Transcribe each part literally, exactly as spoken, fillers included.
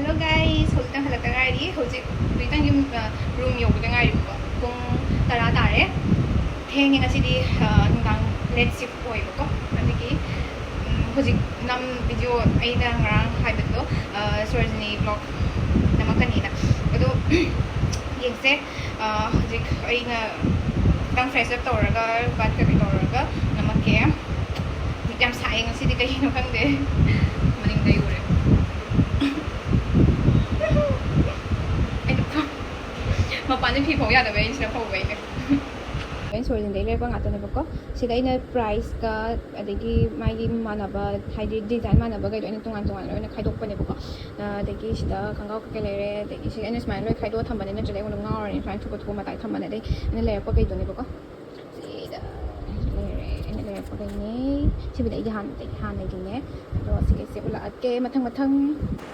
Hello guys, ꯍꯧꯖꯤꯛꯇꯪ ꯍꯜꯂꯛꯇ ꯉꯥꯏꯔꯤ꯫ ꯍꯧꯖꯤꯛ ꯍꯧꯖꯤꯛꯇꯪ ꯌꯨꯝ ꯔꯨꯝ ꯌꯧꯕꯗ ꯉꯥꯏꯔꯤꯕꯀꯣ꯫ ꯄꯨꯡ ꯇꯔꯥ ꯇꯥꯔꯦ꯫ ꯊꯦꯡꯉꯦ ꯉꯁꯤꯗꯤ꯫ ꯅꯨꯡꯗꯥꯡ late shift ꯑꯣꯏꯕꯀꯣ꯫ ꯑꯗꯒꯤ ꯍꯧꯖꯤꯛ ꯅꯝ video ꯑꯩꯅ ꯉꯔꯥꯡ ꯍꯥꯏꯕꯗꯣ, ꯁꯣꯔꯣꯖꯤꯅꯤ vlog ꯅꯝꯃꯛꯀꯅꯤꯅ꯫ ꯑꯗꯣ ꯌꯦꯡꯁꯦ꯫ ꯍꯧꯖꯤꯛ ꯑꯩꯅ ꯈꯤꯇꯪ fresh up ꯇꯧꯔꯒ ꯕꯥꯠ ꯀꯩꯀꯩ ꯇꯧꯔꯒ ꯅꯝꯃꯛꯀꯦ꯫ ꯌꯥꯝ ꯁꯥꯏꯌꯦ ꯉꯁꯤꯗꯤ, ꯀꯩꯒꯤꯅꯣ ꯈꯪꯗꯦ꯫ ꯃꯅꯤꯡꯗꯩ ꯎꯔꯦ꯫ ꯑꯩꯅ ꯃꯄꯥꯟꯗ ꯐꯤ ꯐꯧ ꯌꯥꯗꯕ ꯑꯩꯁꯤꯅ ꯐꯧꯕꯩꯅꯦ꯫ ꯑꯩꯅ ꯁꯣꯔꯣꯖꯤꯅꯤꯗꯩ ꯂꯩꯔꯛꯄ ꯉꯥꯛꯇꯅꯦꯕꯀꯣ꯫ ꯁꯤꯗ ꯑꯩꯅ priceꯀ ꯑꯗꯒꯤ ꯃꯥꯒꯤ ꯃꯥꯟꯅꯕ, ꯍꯥꯏꯗꯤ design ꯃꯥꯟꯅꯕꯈꯩꯗꯣ ꯑꯩꯅ ꯇꯣꯉꯥꯟ ꯇꯣꯉꯥꯟꯅ ꯂꯣꯏꯅ ꯈꯥꯏꯗꯣꯛꯄꯅꯦꯕꯀꯣ꯫ ꯑꯗꯒꯤ ꯁꯤꯗ ꯈꯣꯡꯒ꯭ꯔꯥꯎ ꯀꯩꯀꯩ ꯂꯩꯔꯦ, ꯑꯗꯒꯤ ꯁꯤ ꯑꯩꯅ ꯁꯨꯃꯥꯏꯅ ꯂꯣꯏ ꯈꯥꯏꯗꯣꯛꯑ ꯊꯝꯕꯅꯦ, ꯅꯠꯇ꯭ꯔꯗꯤ ꯑꯩꯉꯣꯟꯗ ꯉꯥꯎꯔꯅꯤ꯫ ꯁꯨꯃꯥꯏꯅ ꯊꯨꯞꯄ ꯊꯨꯞꯄ ꯃꯇꯥꯏ ꯊꯝꯕꯅꯦ꯫ ꯑꯗꯩ ꯑꯩꯅ ꯂꯩꯔꯛꯄꯈꯩꯗꯨꯅꯦꯕꯀꯣ꯫ ꯁꯤꯗ ꯂꯩꯔꯦ, ꯑꯩꯅ ꯂꯩꯔꯛꯄꯈꯩꯅꯦ꯫ ꯁꯤꯕꯨꯗꯤ ꯑꯩꯒꯤ ꯍꯥꯟꯅꯗꯒꯤ, ꯍꯥꯟꯅꯒꯤꯅꯦ꯫ ꯑꯗꯣ ꯁꯤꯈꯩꯁꯦ ꯎꯠꯂꯛꯑꯒꯦ ꯃꯊꯪ ꯃꯊꯪ꯫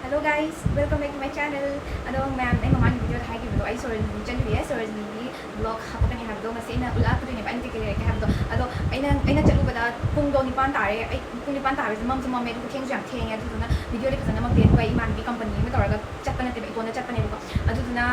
Hello guys, welcome back to my channel. ꯑꯗꯣ ꯃꯌꯥꯝ, ꯑꯩ ꯃꯃꯥꯡꯒꯤ videoꯗ ꯍꯥꯏꯈꯤꯕꯗꯣ, ꯑꯩ ꯁꯣꯔꯣꯖꯤꯅꯤ ꯆꯠꯂꯨꯏꯌꯦ꯫ ꯁꯣꯔꯣꯖꯤꯅꯤꯒꯤ vlog ꯍꯥꯞꯄꯛꯀꯅꯤ ꯍꯥꯏꯕꯗꯣ ꯉꯁꯤ ꯑꯩꯅ ꯎꯠꯂꯛꯀꯗꯣꯏꯅꯦꯕ, ꯑꯩꯅ ꯀꯩꯀꯩ ꯂꯩꯔꯛꯀꯦ ꯍꯥꯏꯕꯗꯣ꯫ ꯑꯗꯣ ꯑꯩꯅ, ꯑꯩꯅ ꯆꯠꯂꯨꯕꯗ ꯄꯨꯡꯗꯣ ꯅꯤꯄꯥꯟ ꯇꯥꯔꯦ꯫ ꯑꯩ ꯄꯨꯡ ꯅꯤꯄꯥꯟ ꯇꯥꯕꯁꯦ ꯃꯝꯁꯨ ꯃꯝꯃꯦ, ꯑꯗꯨꯒ ꯊꯦꯡꯁꯨ ꯌꯥꯝ ꯊꯦꯡꯉꯦ꯫ ꯑꯗꯨꯗꯨꯅ videoꯗꯤ ꯐꯖꯅ ꯅꯝꯃꯛꯇꯦ꯫ ꯑꯗꯨꯒ ꯏꯃꯥꯟꯅꯕꯤ company ꯑꯃ ꯇꯧꯔꯒ ꯆꯠꯄ ꯅꯠꯇꯦꯕ, ꯏꯇꯣꯟꯗ ꯆꯠꯄꯅꯦꯕꯀꯣ꯫ ꯑꯗꯨꯗꯨꯅ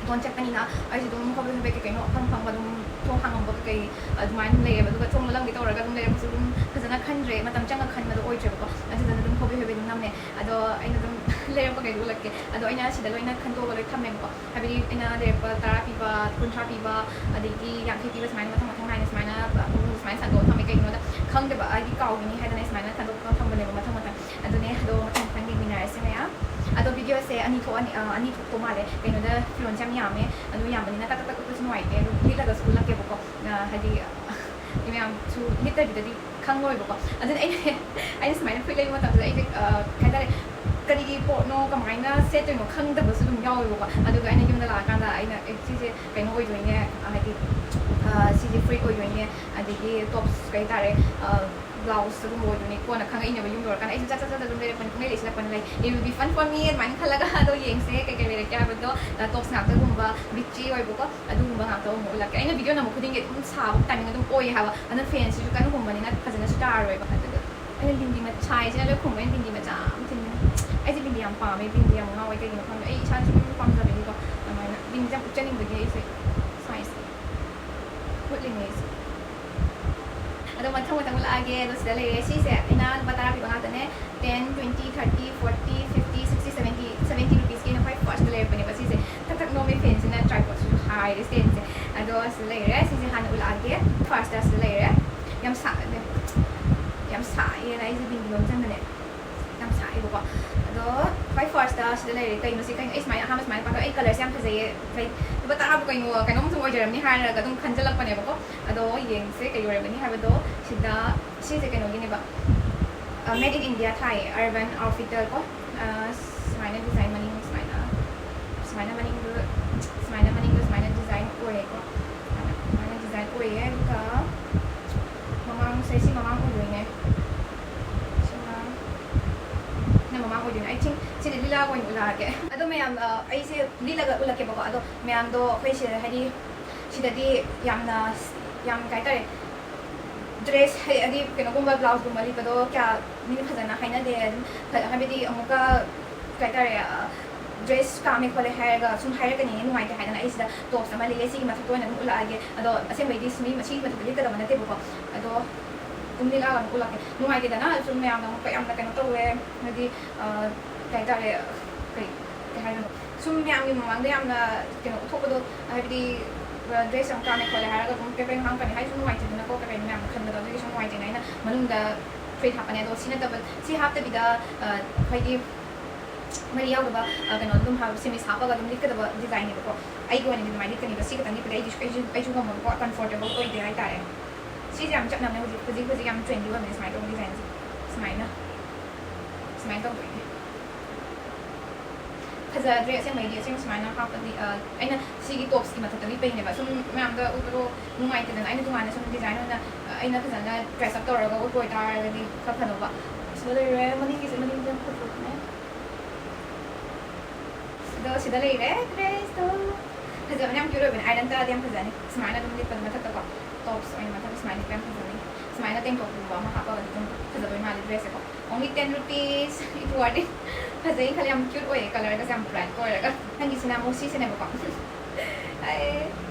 ꯏꯇꯣꯟ ꯆꯠꯄꯅꯤꯅ ꯑꯩꯁꯨ ꯑꯗꯨꯝ ꯍꯣꯕꯦ ꯍꯣꯕꯦ ꯀꯩ ꯀꯩꯅꯣ ꯑꯐꯪ ꯑꯐꯪꯕ ꯑꯗꯨꯝ ꯊꯣꯡ ꯍꯥꯡꯉꯝꯕ ꯀꯩꯀꯩ ꯑꯗꯨꯃꯥꯏꯅ ꯂꯩꯌꯦꯕ꯫ ꯑꯗꯨꯒ ꯊꯣꯡ ꯂꯣꯜꯂꯝꯒꯦ ꯇꯧꯔꯒ ꯑꯗꯨꯝ ꯂꯩꯔꯝꯕꯁꯨ ꯑꯗꯨꯝ ꯐꯖꯅ ꯈꯟꯗ꯭ꯔꯦ, ꯃꯇꯝ ꯆꯪꯉ ꯈꯟꯕꯗꯣ ꯑꯣꯏꯗ꯭ꯔꯦꯕꯀꯣ꯫ ꯑꯗꯨꯗꯨꯅ ꯑꯗꯨꯝ ꯍꯣꯕꯦ ꯍꯣꯕꯦ ꯑꯗꯨꯝ ꯅꯝꯃꯦ꯫ ꯑꯗꯣ ꯑꯩꯅ ꯑꯗꯨꯝ ꯂꯩꯔꯛꯄꯈꯩꯗꯣ ꯎꯠꯂꯛꯀꯦ꯫ ꯑꯗꯣ ꯑꯩꯅ ꯁꯤꯗ ꯂꯣꯏꯅ ꯈꯟꯗꯣꯛꯑꯒ ꯂꯣꯏ ꯊꯝꯃꯦꯕꯀꯣ꯫ ꯍꯥꯏꯕꯗꯤ ꯑꯩꯅ ꯂꯩꯔꯛꯄ ꯇꯔꯥ ꯄꯤꯕ, ꯀꯨꯟꯊ꯭ꯔꯥ ꯄꯤꯕ, ꯑꯗꯒꯤ ꯌꯥꯡꯈꯩ ꯄꯤꯕ, ꯁꯨꯃꯥꯏꯅ ꯃꯊꯪ ꯃꯊꯪ ꯅꯥꯏꯅ ꯁꯨꯃꯥꯏꯅ ꯁꯨꯃꯥꯏꯅ ꯁꯟꯗꯣꯛꯑ ꯊꯝꯃꯦ꯫ ꯀꯩꯒꯤꯅꯣꯗ ꯈꯪꯗꯕ, ꯑꯩꯗꯤ ꯀꯥꯎꯈꯤꯅꯤ ꯍꯥꯏꯗꯅ ꯑꯩ ꯁꯨꯃꯥꯏꯅ ꯁꯟꯗꯣꯛꯑ ꯊꯝꯕꯅꯦꯕ ꯃꯊꯪ ꯃꯊꯪ꯫ ꯑꯗꯨꯅꯦ, ꯑꯗꯣ ꯃꯊꯪ ꯃꯊꯪ ꯌꯦꯡꯃꯤꯟꯅꯔꯁꯦ ꯃꯌꯥꯝ꯫ ꯑꯗꯣ videoꯁꯦ ꯑꯅꯤ ꯊꯣꯛꯑꯅꯤ, ꯑ, ꯑꯅꯤ ꯊꯣꯛꯇꯧ ꯃꯥꯜꯂꯦ꯫ ꯀꯩꯅꯣꯗ ꯐꯤꯔꯣꯟꯁꯦ ꯌꯥꯝ ꯌꯥꯝꯃꯦ, ꯑꯗꯨ ꯌꯥꯝꯕꯅꯤꯅ ꯇꯛ ꯇꯛ ꯇꯛ ꯎꯠꯄꯁꯨ ꯅꯨꯡꯉꯥꯏꯇꯦ, ꯑꯗꯨ ꯂꯤꯠꯂꯒꯁꯨ ꯎꯠꯂꯛꯀꯦꯕꯀꯣ꯫ ꯑ, ꯍꯥꯏꯗꯤ ꯃꯌꯥꯝꯁꯨ ꯂꯤꯠꯇꯕꯤꯗꯗꯤ ꯈꯪꯉꯣꯏꯕꯀꯣ꯫ ꯑꯗꯨꯅ ꯑꯩꯅ, ꯑꯩꯅ ꯁꯨꯃꯥꯏꯅ ꯐꯨꯔꯤꯠ ꯂꯩꯕ ꯃꯇꯝꯁꯤꯗ ꯑꯩꯁꯦ, ꯑ, ꯀꯩ ꯍꯥꯏꯇꯥꯔꯦ, ꯀꯔꯤꯒꯤ ꯄꯣꯠꯅꯣ, ꯀꯃꯥꯏꯅ ꯁꯦꯠꯇꯣꯏꯅꯣ ꯈꯪꯗꯕꯁꯨ ꯑꯗꯨꯝ ꯌꯥꯎꯋꯦꯕꯀꯣ꯫ ꯑꯗꯨꯒ ꯑꯩꯅ ꯌꯨꯝꯗ ꯂꯥꯛꯑꯀꯥꯟꯗ ꯑꯩꯅ, "ꯑꯦ, ꯁꯤꯁꯦ ꯀꯩꯅꯣ ꯑꯣꯏꯗꯣꯏꯅꯦ", ꯍꯥꯏꯗꯤ, ꯑ, "ꯁꯤꯁꯦ ꯐꯨꯔꯤꯠ ꯑꯣꯏꯗꯣꯏꯅꯦ", ꯑꯗꯒꯤ tops ꯀꯩ ꯍꯥꯏꯇꯥꯔꯦ, ꯑ, blouse ꯑꯗꯨꯝꯕ ꯑꯣꯏꯗꯣꯏꯅꯦ꯫ ꯀꯣꯟꯅ ꯈꯪꯉꯛꯏꯅꯦꯕ ꯌꯨꯝ ꯌꯧꯔꯀꯥꯟꯗ꯫ ꯑꯩꯁꯨ ꯆꯠ ꯆꯠ ꯆꯠ ꯑꯗꯨꯝ ꯂꯩꯔꯛꯄꯅꯤ, ꯄꯨꯡꯂꯩ ꯂꯩꯁꯤꯜꯂꯛꯄꯅꯤ ꯂꯩ꯫ It will be fun for me ꯑꯗꯨꯃꯥꯏꯅ ꯈꯜꯂꯒ꯫ ꯑꯗꯣ ꯌꯦꯡꯁꯦ ꯀꯩ ꯀꯩ ꯂꯩꯔꯛꯀꯦ ꯍꯥꯏꯕꯗꯣ꯫ ꯑ, tops ꯉꯥꯛꯇꯒꯨꯝꯕ, beachy ꯑꯣꯏꯕꯀꯣ, ꯑꯗꯨꯒꯨꯝꯕ ꯉꯥꯛꯇ ꯑꯃꯨꯛ ꯎꯠꯂꯛꯀꯦ꯫ ꯑꯩꯅ video ꯅꯝꯕ ꯈꯨꯗꯤꯡꯒꯤ ꯑꯗꯨꯝ ꯁꯥꯕ timing ꯑꯗꯨꯝ ꯑꯣꯏꯌꯦ ꯍꯥꯏꯕ꯫ ꯑꯗꯨꯅ fanꯁꯤꯁꯨ ꯀꯟꯅ ꯍꯨꯝꯕꯅꯤꯅ ꯐꯖꯅꯁꯨ ꯇꯥꯔꯔꯣꯏꯕ꯫ ꯑꯗꯨꯒ ꯑꯩꯅ ꯂꯤꯟꯒꯤ ꯃ-, ꯁꯥꯏꯁꯤꯅ ꯂꯣꯏ ꯈꯨꯝꯕ, ꯑꯩꯅ ꯂꯤꯟꯒꯤ ꯃꯆꯥ ꯑꯃ ꯊꯤꯟꯕꯅꯤ꯫ ꯑꯩꯁꯦ ꯕꯤꯟꯗꯤ ꯌꯥꯝ ꯄꯥꯝꯃꯦ, ꯕꯤꯟꯗꯤ ꯌꯥꯝ ꯉꯥꯎꯋꯦ꯫ ꯀꯩꯒꯤꯅꯣ ꯈꯪꯗꯦ, ꯑꯩ ꯏꯁꯥꯅ ꯁꯨꯝ ꯄꯥꯝꯖꯕꯒꯤꯀꯣ꯫ ꯑꯗꯨꯃꯥꯏꯅ ꯕꯤꯟꯁꯦ ꯌꯥꯝ ꯎꯠꯆꯅꯤꯡꯕꯒꯤ ꯑꯩꯁꯦ ꯁ꯭ꯋꯥꯏꯁꯦ ꯎꯠꯂꯤꯅꯦ ꯑꯩꯁꯦ꯫ ꯑꯗꯣ ꯃꯊꯪ ꯃꯊꯪ ꯎꯠꯂꯛꯑꯒꯦ꯫ ꯑꯗꯣ ꯁꯤꯗ ꯂꯩꯔꯦ꯫ ꯁꯤꯁꯦ ꯑꯩꯅ ꯂꯨꯄꯥ ꯇꯔꯥ ꯄꯤꯕ ꯉꯥꯛꯇꯅꯦ꯫ Ten, twenty, thirty, forty, fifty, sixty, seventy, seventy rupeesꯀꯤ ꯑꯩꯅ ꯈ꯭ꯋꯥꯏ firstꯇ ꯂꯩꯔꯛꯄꯅꯦꯕ ꯁꯤꯁꯦ꯫ ꯊꯛ ꯊꯛ ꯅꯣꯝꯃꯦ fanꯁꯤꯅ꯫ Tripodꯁꯤꯁꯨ ꯍꯥꯏꯔꯦ standꯁꯦ꯫ ꯑꯗꯣ ꯁꯤꯗ ꯂꯩꯔꯦ꯫ ꯁꯤꯁꯦ ꯍꯥꯟꯅ ꯎꯠꯂꯛꯑꯒꯦ꯫ Firstꯇ ꯁꯤꯗ ꯂꯩꯔꯦ꯫ ꯌꯥꯝ ꯁꯥ-, ꯌꯥꯝ ꯁꯥꯏꯌꯦꯅ ꯑꯩꯁꯦ ꯕꯤꯟꯗꯤ ꯂꯣꯝꯁꯤꯟꯕꯅꯦ꯫ ꯌꯥꯝ ꯁꯥꯏꯌꯦꯕꯀꯣ꯫ ꯑꯗꯣ ꯈ꯭ꯋꯥꯏ firstꯇ ꯁꯤꯗ ꯂꯩꯔꯦ꯫ ꯀꯩꯅꯣ ꯁꯤ? ꯀꯩꯅꯣ? ꯑꯩ ꯁꯨꯃꯥꯏꯅ ꯑꯍꯥꯟꯕ ꯁꯨꯃꯥꯏꯅ ꯄꯥꯊꯣꯛ-, ꯑꯩ colourꯁꯦ ꯌꯥꯝ ꯐꯖꯩꯌꯦ꯫ ꯂꯨꯄꯥ ꯇꯔꯥꯕꯨ ꯀꯩꯅꯣ, ꯀꯩꯅꯣꯝ ꯁꯨꯝ ꯑꯣꯏꯖꯔꯝꯅꯤ ꯍꯥꯏꯔꯒ ꯑꯗꯨꯝ ꯈꯟꯖꯜꯂꯛꯄꯅꯦꯕꯀꯣ꯫ ꯑꯗꯣ ꯌꯦꯡꯁꯦ ꯀꯩ ꯑꯣꯏꯔꯝꯒꯅꯤ ꯍꯥꯏꯕꯗꯣ꯫ ꯁꯤꯗ, ꯁꯤꯁꯦ ꯀꯩꯅꯣꯒꯤꯅꯦꯕ, ꯑ, Made in India ꯊꯥꯏꯌꯦ, Urban Outfitter ꯀꯣ꯫ ꯑ, ꯁꯨꯃꯥꯏꯅ design ꯃꯅꯤꯡ ꯁꯨꯃꯥꯏꯅ, ꯁꯨꯃꯥꯏꯅ ꯃꯅꯤꯡꯗ, ꯁꯨꯃꯥꯏꯅ ꯃꯅꯤꯡꯗ ꯁꯨꯃꯥꯏꯅ design ꯑꯣꯏꯌꯦꯀꯣ꯫ ꯁꯨꯃꯥꯏꯅ, ꯁꯨꯃꯥꯏꯅ design ꯑꯣꯏꯌꯦ꯫ ꯑꯗꯨꯒ ꯃꯃꯥꯡꯁꯦ, ꯁꯤ ꯃꯃꯥꯡ ꯑꯣꯏꯗꯣꯏꯅꯦ꯫ ꯁꯤꯅ, ꯁꯤꯅ ꯃꯃꯥꯡ ꯑꯣꯏꯗꯣꯏꯅꯦ꯫ ꯑꯩ ꯊꯤꯡ-, ꯁꯤꯗꯤ ꯂꯤꯠꯂꯒ ꯑꯣꯏꯅ ꯎꯠꯂꯛꯑꯒꯦ꯫ ꯑꯗꯣ ꯃꯌꯥꯝ, ꯑ, ꯑꯩꯁꯦ ꯂꯤꯠꯂꯒ ꯎꯠꯂꯛꯀꯦꯕꯀꯣ꯫ ꯑꯗꯣ ꯃꯌꯥꯝꯗꯣ ꯑꯩꯈꯣꯏ ꯁꯤꯗ, ꯍꯥꯏꯗꯤ, ꯁꯤꯗꯗꯤ ꯌꯥꯝꯅ, ꯌꯥꯝ ꯀꯩ ꯍꯥꯏꯇꯥꯔꯦ, dress ꯍꯥꯏꯗꯤ ꯀꯩꯅꯣꯒꯨꯝꯕ, blouseꯀꯨꯝꯕ ꯂꯤꯠꯄꯗꯣ ꯀꯌꯥ ꯃꯤꯅ ꯐꯖꯅ ꯍꯥꯏꯅꯗꯦ꯫ ꯑꯗꯨꯝ ꯐ-, ꯍꯥꯏꯕꯗꯤ ꯑꯃꯨꯛꯀ ꯀꯩ ꯍꯥꯏꯇꯥꯔꯦ, ꯑ, dress ꯀꯥꯝꯃꯦ ꯈꯣꯠꯂꯦ ꯍꯥꯏꯔꯒ ꯁꯨꯝ ꯍꯥꯏꯔꯛꯀꯅꯤ, ꯅꯨꯡꯉꯥꯏꯇꯦ ꯍꯥꯏꯗꯅ꯫ ꯑꯩ ꯁꯤꯗ tops ꯑꯃ ꯂꯤꯠꯂꯦ, ꯁꯤꯒꯤ ꯃꯊꯛꯇ ꯑꯣꯏꯅ ꯑꯗꯨꯝ ꯎꯠꯂꯛꯑꯒꯦ꯫ ꯑꯗꯣ ꯑꯁꯦꯡꯕꯩꯗꯤ ꯁꯤ-, ꯃꯤ ꯁꯤꯒꯤ ꯃꯊꯛꯇ ꯂꯤꯠꯀꯗꯕ ꯅꯠꯇꯦꯕꯀꯣ꯫ ꯑꯗꯣ ꯑꯗꯨꯝ ꯂꯤꯠꯂꯛꯑꯒ ꯑꯗꯨꯝ ꯎꯠꯂꯛꯀꯦ꯫ ꯅꯨꯡꯉꯥꯏꯇꯦꯗꯅ ꯁꯨꯝ ꯃꯌꯥꯝꯅ ꯑꯃꯨꯛꯀ ꯌꯥꯝꯅ ꯀꯩꯅꯣ ꯇꯧꯋꯦ, ꯍꯥꯏꯗꯤ, ꯑ, ꯀꯩ ꯍꯥꯏꯇꯥꯔꯦ, ꯀꯩ, ꯀꯩ ꯍꯥꯏꯗꯣꯏꯅꯣ? ꯁꯨꯝ ꯃꯌꯥꯝꯒꯤ ꯃꯃꯥꯡꯗ ꯌꯥꯝꯅ ꯀꯩꯅꯣ ꯎꯠꯊꯣꯛꯄꯗꯣ, ꯍꯥꯏꯕꯗꯤ, dress ꯑꯃ ꯀꯥꯝꯃꯦ ꯈꯣꯠꯂꯦ ꯍꯥꯏꯔꯒ ꯑꯗꯨꯝ ꯀꯩ ꯀꯩꯅꯣ ꯉꯥꯡꯉꯛꯀꯅꯤ ꯍꯥꯏꯁꯨ ꯅꯨꯡꯉꯥꯏꯇꯦꯗꯅꯀꯣ, ꯀꯩ ꯀꯩꯅꯣ ꯃꯌꯥꯝꯅ ꯈꯟꯕꯗꯣ, ꯑꯗꯨꯒꯤꯁꯨ ꯅꯨꯡꯉꯥꯏꯇꯦꯅ ꯑꯩꯅ ꯃꯅꯨꯡꯗ ꯐꯨꯔꯤꯠ ꯍꯥꯞꯄꯅꯦ꯫ ꯑꯗꯣ ꯁꯤ ꯅꯠꯇꯕ, ꯁꯤ ꯍꯥꯞꯇꯕꯤꯗ, ꯑ, ꯑꯩꯈꯣꯏꯒꯤ ꯃꯔꯤ ꯌꯥꯎꯗꯕ, ꯑ, ꯀꯩꯅꯣ ꯑꯗꯨꯝ ꯍꯥꯞ-, seams ꯍꯥꯞꯄꯒ ꯑꯗꯨꯝ ꯂꯤꯠꯀꯗꯕ designꯅꯦꯕꯀꯣ꯫ ꯑꯩꯒꯤ ꯑꯣꯏꯅꯗꯤ ꯑꯗꯨꯃꯥꯏꯅ ꯂꯤꯠꯀꯅꯤꯕ꯫ ꯁꯤ ꯈꯛꯇꯪ ꯂꯤꯠꯄꯗꯤ ꯑꯩꯗꯤ, ꯑꯩꯁꯨ, ꯑꯩꯁꯨ ꯉꯝꯃꯣꯏꯕꯀꯣ, comfortable ꯑꯣꯏꯗꯦ ꯍꯥꯏꯇꯥꯔꯦ꯫ ꯁꯤꯁꯦ ꯌꯥꯝ ꯆꯠꯅꯕꯅꯦ ꯍꯧꯖꯤꯛ, ꯍꯧꯖꯤꯛ, ꯍꯧꯖꯤꯛ ꯌꯥꯝ trendy ꯑꯣꯏꯕꯅꯦ ꯁꯨꯃꯥꯏꯅ ꯇꯧꯕ designꯁꯦ꯫ ꯁꯨꯃꯥꯏꯅ, ꯁꯨꯃꯥꯏꯅ ꯇꯧꯗꯣꯏꯅꯦ꯫ ꯐꯖꯗ꯭ꯔꯦ ꯑꯁꯦꯡꯕꯩꯗꯤ꯫ ꯑꯁꯦꯡꯕ ꯁꯨꯃꯥꯏꯅ ꯍꯥꯞꯄꯗꯤ, ꯑ, ꯑꯩꯅ ꯁꯤꯒꯤ topsꯀꯤ ꯃꯊꯛꯇ ꯂꯤꯠꯄꯩꯅꯦꯕ꯫ ꯁꯨꯝ ꯃꯌꯥꯝꯗ ꯎꯠꯄꯗꯣ ꯅꯨꯡꯉꯥꯏꯇꯦꯗꯅ꯫ ꯑꯩꯅ ꯇꯣꯉꯥꯟꯅ ꯁꯨꯝ design ꯑꯣꯏꯅ, ꯑ, ꯑꯩꯅ ꯐꯖꯅ dress up ꯇꯧꯔꯒ ꯎꯠꯄ ꯑꯣꯏꯇꯥꯔꯒꯗꯤ ꯈꯔ ꯐꯗꯧꯕ꯫ ꯁꯤꯗ ꯂꯩꯔꯦ꯫ ꯃꯅꯤꯡꯒꯤꯁꯦ, ꯃꯅꯤꯡꯁꯦ ꯌꯥꯝ ꯐꯖꯕꯅꯦ꯫ ꯑꯗꯣ ꯁꯤꯗ ꯂꯩꯔꯦ dressꯇꯣ꯫ ꯐꯖꯕꯅꯦ, ꯌꯥꯝ cute ꯑꯣꯏꯕꯅꯦ꯫ Iron ꯇꯛꯑꯗꯤ ꯌꯥꯝ ꯐꯖꯅꯤ꯫ ꯁꯨꯃꯥꯏꯅ ꯑꯗꯨꯝ ꯂꯤꯠꯄꯗꯣ ꯃꯊꯛꯇꯀꯣ꯫ Tops ꯑꯣꯏꯅ ꯃꯊꯛꯇ ꯁꯨꯃꯥꯏꯅ ꯂꯤꯠꯄ ꯌꯥꯝ ꯐꯖꯅꯤ꯫ ꯁꯨꯃꯥꯏꯅ tank topꯀꯨꯝꯕ ꯑꯃ ꯍꯥꯞꯄꯒꯗꯤ ꯑꯗꯨꯝ ꯐꯖꯗꯣꯏ ꯃꯥꯜꯂꯦ dressꯁꯦꯀꯣ꯫ Only ten rupees, it worth it꯫ ꯐꯖꯩ ꯈꯜꯂꯦ, ꯌꯥꯝ cute ꯑꯣꯏꯌꯦ, colourꯒꯁꯦ ꯌꯥꯝ bright ꯑꯣꯏꯔꯒ꯫ ꯅꯪꯒꯤꯁꯤꯅ ꯑꯃꯨꯛ ꯁꯤꯁꯤꯅꯦꯕꯀꯣ꯫ ꯑꯩ,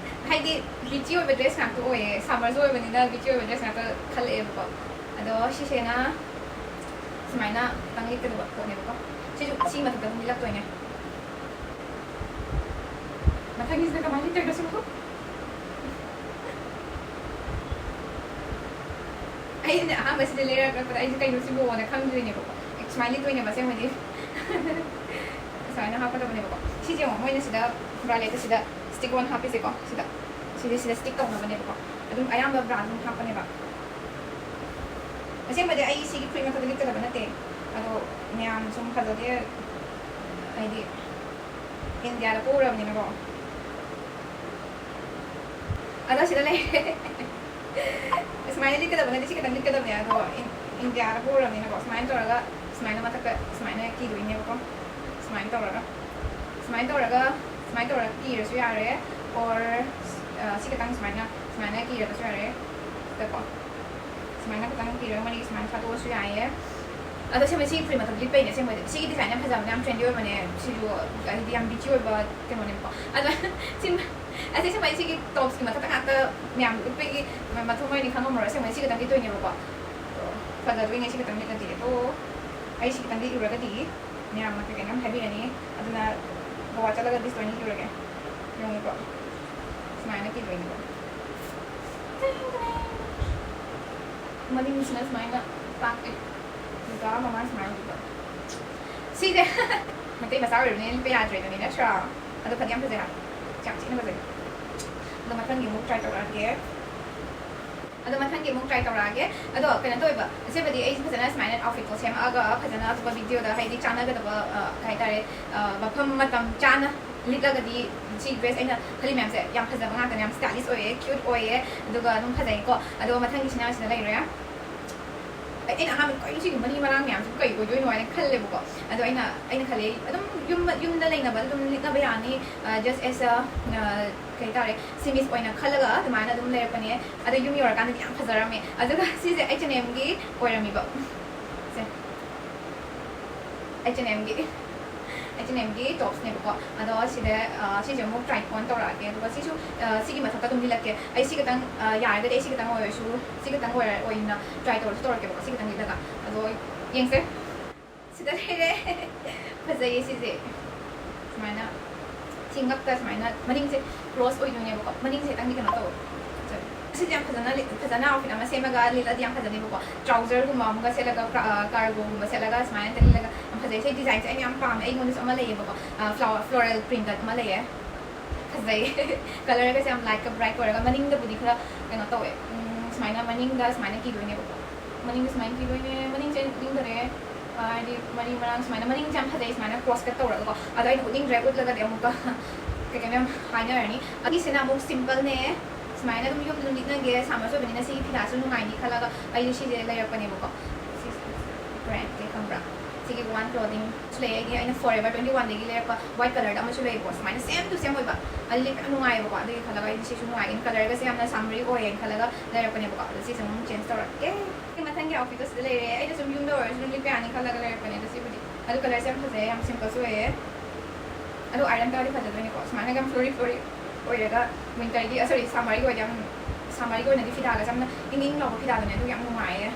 ꯍꯥꯏꯗꯤ beachy ꯑꯣꯏꯕ dress ꯉꯥꯛꯇ ꯑꯣꯏꯌꯦ, summerꯁꯨ ꯑꯣꯏꯕꯅꯤꯅ beachy ꯑꯣꯏꯕ dress ꯉꯥꯛꯇ ꯈꯜꯂꯛꯑꯦꯕꯀꯣ꯫ ꯑꯗꯣ ꯁꯤꯁꯤꯅ ꯁꯨꯃꯥꯏꯅ ꯈꯤꯇꯪ ꯂꯤꯠꯀꯗꯕ ꯄꯣꯠꯅꯦꯕꯀꯣ꯫ ꯁꯤꯁꯨ ꯁꯤ ꯃꯊꯛꯇ ꯑꯗꯨꯝ ꯂꯤꯠꯂꯛꯇꯣꯏꯅꯦ꯫ ꯃꯊꯪꯒꯤꯁꯤꯅ ꯀꯃꯥꯏꯅ ꯂꯤꯠꯇꯣꯏꯅꯣ ꯁꯤꯕꯨ? ꯑꯩꯅ ꯑꯍꯥꯟꯕ ꯁꯤꯗ ꯂꯩꯔꯛꯄꯗ ꯑꯩꯁꯦ ꯀꯩꯅꯣ ꯁꯤꯕꯨꯅ ꯈꯪꯗ꯭ꯔꯤꯅꯦꯕꯀꯣ꯫ ꯑꯦ, ꯁꯨꯃꯥꯏꯅ ꯂꯤꯠꯇꯣꯏꯅꯦꯕ ꯑꯁꯦꯡꯕꯗꯤ꯫ ꯁꯨꯃꯥꯏꯅ ꯍꯥꯞꯀꯗꯕꯅꯦꯕꯀꯣ꯫ ꯁꯤꯁꯦ ꯌꯦꯡꯉꯣ, ꯃꯣꯏꯅ ꯁꯤꯗ bralette ꯁꯤꯗ stick on ꯍꯥꯞꯄꯤꯁꯦꯀꯣ꯫ ꯁꯤꯗ, ꯁꯤꯗ, ꯁꯤꯗ stick ꯇꯧꯅꯕꯅꯦꯕꯀꯣ꯫ ꯑꯗꯨꯝ ꯑꯌꯥꯝꯕ bra ꯑꯗꯨꯝ ꯍꯥꯞꯄꯅꯦꯕ꯫ ꯑꯁꯦꯡꯕꯗꯤ ꯑꯩ ꯁꯤꯒꯤ ꯐꯨꯔꯤꯠ ꯃꯊꯛꯇ ꯂꯤꯠꯀꯗꯕ ꯅꯠꯇꯦ, ꯑꯗꯣ ꯃꯌꯥꯝ ꯁꯨꯝ ꯐꯖꯗꯦ, ꯍꯥꯏꯗꯤ ꯏꯟꯗꯤꯌꯥꯗ ꯄꯣꯛꯎꯔꯕꯅꯤꯅꯀꯣ꯫ ꯑꯗꯣ ꯁꯤꯗ ꯂꯩꯔꯦ꯫ ꯁꯨꯃꯥꯏꯅ ꯂꯤꯠꯀꯗꯕ ꯅꯠꯇꯦ, ꯁꯤ ꯈꯛꯇꯪ ꯂꯤꯠꯀꯗꯕꯅꯦ꯫ ꯑꯗꯣ ꯏꯟ-, ꯏꯟꯗꯤꯌꯥꯗ ꯄꯣꯛꯎꯔꯕꯅꯤꯅꯀꯣ, ꯁꯨꯃꯥꯏꯅ ꯇꯧꯔꯒ, ꯁꯨꯃꯥꯏꯅ ꯃꯊꯛꯇ ꯁꯨꯃꯥꯏꯅ ꯀꯤꯗꯣꯏꯅꯦꯕꯀꯣ꯫ ꯁꯨꯃꯥꯏꯅ ꯇꯧꯔꯒ, ꯁꯨꯃꯥꯏꯅ ꯇꯧꯔꯒ, ꯁꯨꯃꯥꯏꯅ ꯇꯧꯔꯒ ꯀꯤꯔꯁꯨ ꯌꯥꯔꯦ, or, ꯑ, ꯁꯤ ꯈꯛꯇꯪ ꯁꯨꯃꯥꯏꯅ, ꯁꯨꯃꯥꯏꯅ ꯀꯤꯔꯒꯁꯨ ꯌꯥꯔꯦ꯫ ꯁꯤꯗꯀꯣ꯫ ꯁꯨꯃꯥꯏꯅ ꯈꯤꯇꯪ ꯄꯤꯔꯒ ꯃꯔꯤ ꯁꯨꯃꯥꯏꯅ ꯊꯥꯗꯣꯛꯑꯁꯨ ꯌꯥꯏꯌꯦ꯫ ꯑꯗꯣ ꯁꯦꯝꯕ ꯁꯤꯒꯤ ꯐꯨꯔꯤꯠ ꯃꯊꯛ ꯂꯤꯠꯄꯩꯅꯦ ꯁꯦꯝꯕꯗꯤ꯫ ꯁꯤꯒꯤ design ꯌꯥꯝ ꯐꯖꯕꯅꯦ, ꯌꯥꯝ trendy ꯑꯣꯏꯕꯅꯦ꯫ ꯁꯤꯁꯨ ꯍꯥꯏꯗꯤ ꯌꯥꯝ beachy ꯑꯣꯏꯕ ꯀꯩꯅꯣꯅꯦꯕꯀꯣ꯫ ꯑꯗꯣ ꯁꯤ, ꯑꯁꯤ ꯁꯦꯝꯕ ꯁꯤꯒꯤ topꯁꯀꯤ ꯃꯊꯛꯇ ꯉꯥꯛꯇ ꯃꯌꯥꯝ ꯂꯤꯠꯄꯒꯤ ꯃꯊꯣꯡ ꯃꯔꯤꯅꯤ ꯈꯪꯉꯝꯃꯔꯣꯏ꯫ ꯁꯦꯝꯕ ꯁꯤ ꯈꯛꯇꯪ ꯂꯤꯠꯇꯣꯏꯅꯦꯕꯀꯣ꯫ ꯑꯗꯣ ꯐꯖꯗꯣꯏꯅꯦ ꯁꯤ ꯈꯛꯇꯪ ꯂꯤꯠꯂꯗꯤ꯫ ꯑꯗꯣ ꯑꯩ ꯁꯤ ꯈꯛꯇꯪ ꯂꯤꯠꯂꯨꯔꯒꯗꯤ ꯃꯌꯥꯝꯅ ꯀꯩ ꯀꯩꯅꯣ ꯌꯥꯝ ꯍꯥꯏꯕꯤꯔꯅꯤ꯫ ꯑꯗꯨꯅ ꯒꯣꯋꯥ ꯆꯠꯂꯒ this ꯂꯣꯏꯅ ꯂꯤꯠꯂꯨꯔꯒꯦ꯫ ꯌꯦꯡꯉꯨꯀꯣ꯫ ꯁꯨꯃꯥꯏꯅ ꯀꯤꯗꯣꯏꯅꯦꯕ꯫ ꯃꯅꯤꯡꯁꯤꯅ ꯁꯨꯃꯥꯏꯅ ꯄꯥꯛꯑꯦ꯫ ꯑꯗꯨꯒ ꯃꯃꯥꯡ ꯁꯨꯃꯥꯏꯅ ꯎꯕ꯫ ꯁꯤꯁꯦ ꯃꯩꯇꯩ ꯃꯆꯥ ꯑꯣꯏꯔꯕꯅꯤꯅ ꯂꯤꯠꯄ ꯌꯥꯗ꯭ꯔꯦꯗꯨꯅꯤ, ꯅꯠꯇ꯭ꯔꯥ? ꯑꯗꯣ ꯐꯗꯤ ꯌꯥꯝ ꯐꯖꯩ ꯍꯥꯏꯕ꯫ ꯌꯥꯝ ꯊꯤꯅ ꯐꯖꯩ꯫ ꯑꯗꯣ ꯃꯊꯪꯒꯤ ꯑꯃꯨꯛ try ꯇꯧꯔꯛꯑꯒꯦ꯫ ꯑꯗꯣ ꯃꯊꯪꯒꯤ ꯑꯃꯨꯛ try ꯇꯧꯔꯛꯑꯒꯦ꯫ ꯑꯗꯣ ꯀꯩꯅꯣ ꯇꯧꯋꯦꯕ, ꯑꯁꯦꯡꯕꯗꯤ ꯑꯩꯁꯦ ꯐꯖꯅ ꯁꯨꯃꯥꯏꯅ outfitꯇꯣ ꯁꯦꯝꯃꯛꯑꯒ ꯐꯖꯅ ꯑꯇꯣꯞꯄ videoꯗ, ꯍꯥꯏꯗꯤ, ꯆꯥꯟꯅꯒꯗꯕ, ꯑ, ꯀꯩ ꯍꯥꯏꯇꯥꯔꯦ, ꯑ, ꯃꯐꯝ ꯃꯇꯝ ꯆꯥꯅ ꯂꯤꯠꯂꯒꯗꯤ ꯁꯤ dress ꯑꯩꯅ ꯈꯜꯂꯤ ꯃꯌꯥꯝꯁꯦ ꯌꯥꯝ ꯐꯖꯕ ꯉꯥꯛꯇꯅꯦ, ꯌꯥꯝ stylish ꯑꯣꯏꯌꯦ, cute ꯑꯣꯏꯌꯦ, ꯑꯗꯨꯒ ꯑꯗꯨꯝ ꯐꯖꯩꯀꯣ꯫ ꯑꯗꯣ ꯃꯊꯪꯒꯤꯁꯤꯅ ꯁꯤꯗ ꯂꯩꯔꯦ꯫ ꯑꯩꯅ ꯑꯍꯥꯟꯕꯗ ꯀꯩꯅꯣ ꯁꯤꯒꯤ ꯃꯔꯤ ꯃꯔꯥꯡ ꯃꯌꯥꯝꯁꯤꯕꯨ ꯀꯩ ꯑꯣꯏꯗꯣꯏꯅꯣ ꯍꯥꯏꯅ ꯈꯜꯂꯦꯕꯀꯣ꯫ ꯑꯗꯣ ꯑꯩꯅ ꯑꯩꯅ ꯈꯜꯂꯦ ꯑꯗꯨꯝ ꯌꯨꯝ ꯌꯨꯝꯗ ꯂꯩꯅꯕ ꯑꯗꯨꯝ ꯂꯤꯠꯅꯕ ꯌꯥꯅꯤ, just as a, ꯀꯩ ꯍꯥꯏꯇꯥꯔꯦ, ꯁꯤꯃꯤꯁ ꯑꯣꯏꯅ ꯈꯜꯂꯒ ꯑꯗꯨꯃꯥꯏꯅ ꯑꯗꯨꯝ ꯂꯩꯔꯛꯄꯅꯦ꯫ ꯑꯗꯣ ꯌꯨꯝ ꯌꯧꯔꯀꯥꯟꯗꯗꯤ ꯌꯥꯝ ꯐꯖꯔꯝꯃꯦ꯫ ꯑꯗꯨꯒ ꯁꯤꯁꯦ H and M ꯒꯤ ꯑꯣꯏꯔꯝꯃꯤꯕ꯫ ꯁꯦ, H and M ꯒꯤ H and M ꯒꯤ ꯇꯣꯞꯁꯅꯦꯕꯀꯣ꯫ ꯑꯗꯣ ꯁꯤꯗ, ꯑ, ꯁꯤꯁꯦ ꯑꯃꯨꯛ try on ꯇꯧꯔꯛꯑꯒꯦ꯫ ꯑꯗꯨꯒ ꯁꯤꯁꯨ, ꯑ, ꯁꯤꯒꯤ ꯃꯊꯛꯇ ꯑꯗꯨꯝ ꯂꯤꯠꯂꯛꯀꯦ꯫ ꯑꯩ ꯁꯤ ꯈꯤꯇꯪ, ꯑ, ꯌꯥꯔꯒꯗꯤ ꯑꯩ ꯁꯤ ꯈꯤꯇꯪ ꯑꯣꯏꯔꯁꯨ, ꯁꯤ ꯈꯤꯇꯪ ꯑꯣꯏꯔ ꯑꯣꯏꯅ try ꯇꯧꯔꯁꯨ ꯇꯧꯔꯛꯀꯦꯕꯀꯣ, ꯁꯤ ꯈꯤꯇꯪ ꯂꯤꯠꯂꯒ꯫ ꯑꯗꯣ ꯌꯦꯡꯁꯦ꯫ ꯁꯤꯗ ꯂꯩꯔꯦ꯫ ꯐꯖꯩꯌꯦ ꯁꯤꯁꯦ꯫ ꯁꯨꯃꯥꯏꯅ ꯁꯤ ꯉꯛꯇ ꯁꯨꯃꯥꯏꯅ ꯃꯅꯤꯡꯁꯦ close ꯑꯣꯏꯗꯣꯏꯅꯦꯕꯀꯣ꯫ ꯃꯅꯤꯡꯁꯦ ꯈꯤꯇꯪꯗꯤ ꯀꯩꯅꯣ ꯇꯧꯋꯦ꯫ ꯁꯤꯁꯦ ꯌꯥꯝ ꯐꯖꯅ ꯂꯤꯠ-, ꯐꯖꯅ outfit ꯑꯃ ꯁꯦꯝꯃꯒ ꯂꯤꯠꯂꯗꯤ ꯌꯥꯝ ꯐꯖꯅꯤꯕꯀꯣ꯫ Trouserꯒꯨꯝꯕ ꯑꯃꯒ ꯁꯦꯠꯂꯒ, ꯀꯥ-, ꯑ, cargoꯒꯨꯝꯕ ꯁꯦꯠꯂꯒ ꯁꯨꯃꯥꯏꯅ ꯂꯤꯠꯂꯒ ꯌꯥꯝ ꯐꯖꯩ꯫ ꯁꯤ designꯁꯦ ꯑꯩꯅ ꯌꯥꯝ ꯄꯥꯝꯃꯦ꯫ ꯑꯩꯉꯣꯟꯗꯁꯨ ꯑꯃ ꯂꯩꯌꯦꯕꯀꯣ꯫ ꯑ, flower, floral printed ꯑꯃ ꯂꯩꯌꯦ꯫ ꯐꯖꯩ꯫ Colourꯒꯁꯦ ꯌꯥꯝ lightꯀ bright ꯑꯣꯏꯔꯒ ꯃꯅꯤꯡꯗꯕꯨꯗꯤ ꯈꯔ ꯀꯩꯅꯣ ꯇꯧꯋꯦ꯫ ꯎꯝ, ꯁꯨꯃꯥꯏꯅ ꯃꯅꯤꯡꯗ ꯁꯨꯃꯥꯏꯅ ꯀꯤꯗꯣꯏꯅꯦꯕꯀꯣ꯫ ꯃꯅꯤꯡꯗ ꯁꯨꯃꯥꯏꯅ ꯀꯤꯗꯣꯏꯅꯦ꯫ ꯃꯅꯤꯡꯁꯦ ꯎꯠꯅꯤꯡꯗꯔꯦ꯫ ꯍꯥꯏꯗꯤ ꯃꯔꯤ ꯃꯔꯥꯡ ꯁꯨꯃꯥꯏꯅ ꯃꯅꯤꯡꯁꯦ ꯌꯥꯝ ꯐꯖꯩ, ꯁꯨꯃꯥꯏꯅ cross cut ꯇꯧꯔꯒꯀꯣ꯫ ꯑꯗꯣ ꯑꯩꯅ ꯎꯠꯅꯤꯡꯗ꯭ꯔꯦ, ꯎꯠꯂꯒꯗꯤ ꯑꯃꯨꯛꯀ ꯀꯩ ꯀꯩꯅꯣ ꯌꯥꯝ ꯍꯥꯏꯅꯔꯅꯤ꯫ ꯑꯅꯤꯁꯤꯅ ꯑꯃꯨꯛ simpleꯅꯦ, ꯁꯨꯃꯥꯏꯅ ꯑꯗꯨꯝ ꯌꯨꯝꯗ ꯑꯗꯨꯝ ꯂꯤꯠꯅꯒꯦ, summerꯁꯨ ꯑꯣꯏꯕꯅꯤꯅ ꯁꯤꯒꯤ ꯐꯤꯗꯥꯁꯨ ꯅꯨꯡꯉꯥꯏꯅꯤ ꯈꯜꯂꯒ ꯑꯩꯁꯨ ꯁꯤꯁꯦ ꯂꯩꯔꯛꯄꯅꯦꯕꯀꯣ꯫ ꯁꯤ brandꯁꯦ ꯈꯪꯕ꯭ꯔꯥ? ꯁꯤꯒꯤ One Clothingꯁꯨ ꯂꯩ ꯑꯩꯒꯤ, ꯑꯩꯅ Forever twenty oneꯗꯒꯤ ꯂꯩꯔꯛꯄ white colourꯗ ꯑꯃꯁꯨ ꯂꯩꯌꯦꯕꯀꯣ, ꯁꯨꯃꯥꯏꯅ same to same ꯑꯣꯏꯕ꯫ ꯑꯗꯨ ꯂꯤꯠꯄ ꯌꯥꯝ ꯅꯨꯡꯉꯥꯏꯌꯦꯕꯀꯣ, ꯑꯗꯨꯒꯤ ꯈꯜꯂꯒ ꯑꯩꯗꯤ ꯁꯤꯁꯨ ꯅꯨꯡꯉꯥꯏꯒꯅꯤ, colourꯒꯁꯦ ꯌꯥꯝꯅ summery ꯑꯣꯏꯌꯦꯅ ꯈꯜꯂꯒ ꯂꯩꯔꯛꯄꯅꯦꯕꯀꯣ꯫ ꯑꯗꯣ ꯁꯤꯁꯦ ꯑꯃꯨꯛ change ꯇꯧꯔꯛꯀꯦ꯫ ꯃꯊꯪꯒꯤ outfitꯇꯣ ꯁꯤꯗ ꯂꯩꯔꯦ꯫ ꯑꯩꯅ ꯁꯨꯝ ꯌꯨꯝꯗ ꯑꯣꯏꯔꯁꯨ ꯑꯗꯨꯝ ꯂꯤꯠꯄ ꯌꯥꯅꯤ ꯈꯜꯂꯒ ꯂꯩꯔꯛꯄꯅꯦ꯫ ꯑꯗꯣ ꯁꯤꯕꯨꯗꯤ, ꯑꯗꯨ colourꯁꯦ ꯌꯥꯝ ꯐꯖꯩꯌꯦ, ꯌꯥꯝ simpleꯁꯨ ꯑꯣꯏꯌꯦ꯫ ꯑꯗꯣ iron ꯇꯧꯔꯗꯤ ꯐꯖꯗꯣꯏꯅꯤꯀꯣ꯫ ꯁꯨꯃꯥꯏꯅ ꯌꯥꯝ flowy flowy ꯑꯣꯏꯔꯒ winterꯒꯤ, ꯑ, sorry, summerꯒꯤ ꯑꯣꯏꯔꯗꯤ ꯌꯥꯝ, summerꯒꯤ ꯑꯣꯏꯅꯗꯤ ꯐꯤꯗꯥꯒꯁꯦ ꯌꯥꯝꯅ ꯏꯪ ꯏꯪ ꯂꯥꯎꯕ ꯐꯤꯗꯥꯗꯨꯅꯦ, ꯑꯗꯨꯒꯤ ꯌꯥꯝ ꯅꯨꯡꯉꯥꯏꯌꯦ꯫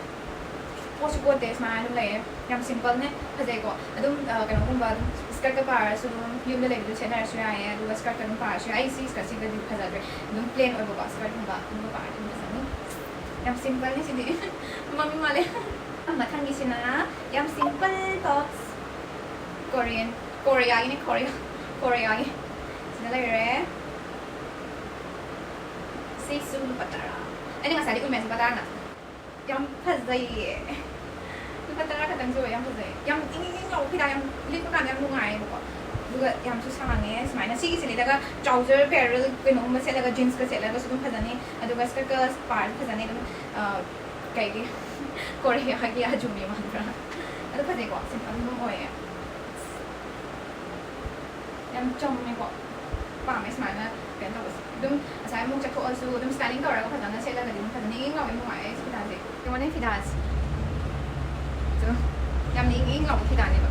ꯄꯣꯠꯁꯨ ꯀꯣꯠꯇꯦ, ꯁꯨꯃꯥꯏꯅ ꯑꯗꯨꯝ ꯂꯩꯌꯦ꯫ ꯌꯥꯝ simpleꯅꯦ, ꯐꯖꯩꯀꯣ꯫ ꯑꯗꯨꯝ, ꯑ, ꯀꯩꯅꯣꯒꯨꯝꯕ, ꯑꯗꯨꯝ skirtꯀ ꯄꯥꯔꯁꯨ ꯑꯗꯨꯝ ꯌꯨꯝꯗ ꯂꯩꯕꯗꯨ ꯁꯦꯠꯅꯔꯁꯨ ꯌꯥꯏꯌꯦ꯫ ꯑꯗꯨꯒ skirtꯀ ꯑꯗꯨꯝ ꯄꯥꯔꯁꯨ ꯌꯥꯏ꯫ ꯑꯩ ꯁꯤ skirtꯁꯤꯒꯗꯤ ꯐꯖꯗ꯭ꯔꯦ, ꯑꯗꯨꯝ plain ꯑꯣꯏꯕꯀꯣ꯫ Skirtꯀꯨꯝꯕ ꯑꯗꯨꯝꯕ ꯄꯥꯔꯗꯤ ꯑꯗꯨꯝ ꯐꯖꯅꯤ꯫ ꯌꯥꯝ simpleꯅꯦ ꯁꯤꯗꯤ꯫ ꯃꯃꯤꯡ ꯃꯥꯜꯂꯦ꯫ ꯃꯊꯪꯒꯤꯁꯤꯅ ꯌꯥꯝ simple tops, Korean, Koreaꯒꯤꯅꯦ, Korea, Koreaꯒꯤ꯫ ꯁꯤꯗ ꯂꯩꯔꯦ꯫ ꯁꯤꯁꯨ ꯂꯨꯄꯥ ꯇꯔꯥ꯫ ꯑꯩꯅ ꯉꯁꯥꯏꯗꯤ ꯎꯏ ꯃꯌꯥꯝꯁꯦ ꯂꯨꯄꯥ ꯇꯔꯥꯅ꯫ ꯌꯥꯝ ꯐꯖꯩꯌꯦ꯫ ꯂꯨꯄꯥ ꯇꯔꯥ ꯈꯛꯇꯪꯁꯨ ꯑꯣꯏ, ꯌꯥꯝ ꯐꯖꯩ꯫ ꯌꯥꯝ ꯏꯪ ꯏꯪ ꯏꯪ ꯂꯥꯎꯕ ꯐꯤꯗꯥ, ꯌꯥꯝ ꯂꯤꯠꯄ ꯀꯥꯟꯗ ꯌꯥꯝ ꯅꯨꯡꯉꯥꯏꯌꯦꯕꯀꯣ꯫ ꯑꯗꯨꯒ ꯌꯥꯝꯁꯨ ꯁꯥꯡꯉꯦ꯫ ꯁꯨꯃꯥꯏꯅ ꯁꯤꯒꯤꯁꯦ ꯂꯤꯠꯂꯒ trouser parallel ꯀꯩꯅꯣꯒꯨꯝꯕ ꯁꯦꯠꯂꯒ, jeansꯀ ꯁꯦꯠꯂꯒꯁꯨ ꯑꯗꯨꯝ ꯐꯖꯅꯤ꯫ ꯑꯗꯨꯒ skirtꯀ ꯄꯥꯔꯁꯨ ꯐꯖꯅꯤ ꯑꯗꯨꯝ꯫ ꯑ, ꯀꯩꯒꯤ ꯀꯣꯔꯤꯌꯥꯒꯤ ꯑꯖꯨꯃꯤ ꯃꯥꯟꯕ꯭ꯔꯥ? ꯑꯗꯨ ꯐꯖꯩꯀꯣ, ꯁꯤꯝꯄꯜ ꯑꯗꯨꯝ ꯑꯣꯏꯌꯦ꯫ ꯌꯥꯝ ꯆꯝꯃꯦꯀꯣ꯫ ꯄꯥꯝꯃꯦ ꯁꯨꯃꯥꯏꯅ ꯀꯩꯅꯣ ꯇꯧꯕꯁꯦ꯫ ꯑꯗꯨꯝ ꯉꯁꯥꯏ ꯑꯃꯨꯛ ꯆꯠꯊꯣꯛꯑꯁꯨ ꯑꯗꯨꯝ styling ꯇꯧꯔꯒ ꯐꯖꯅ ꯁꯦꯠꯂꯒꯗꯤ ꯑꯗꯨꯝ ꯐꯖꯅ ꯏꯪ ꯏꯪ ꯂꯥꯎꯋꯦ꯫ ꯅꯨꯡꯉꯥꯏꯌꯦ ꯁꯤ ꯐꯤꯗꯥꯁꯦ꯫ ꯌꯦꯡꯉꯣꯅꯦ ꯐꯤꯗꯥꯁꯦ꯫ ꯑꯗꯨ ꯌꯥꯝꯅ ꯏꯪ ꯏꯪ ꯂꯥꯎꯕ ꯐꯤꯗꯥꯅꯦꯕ꯫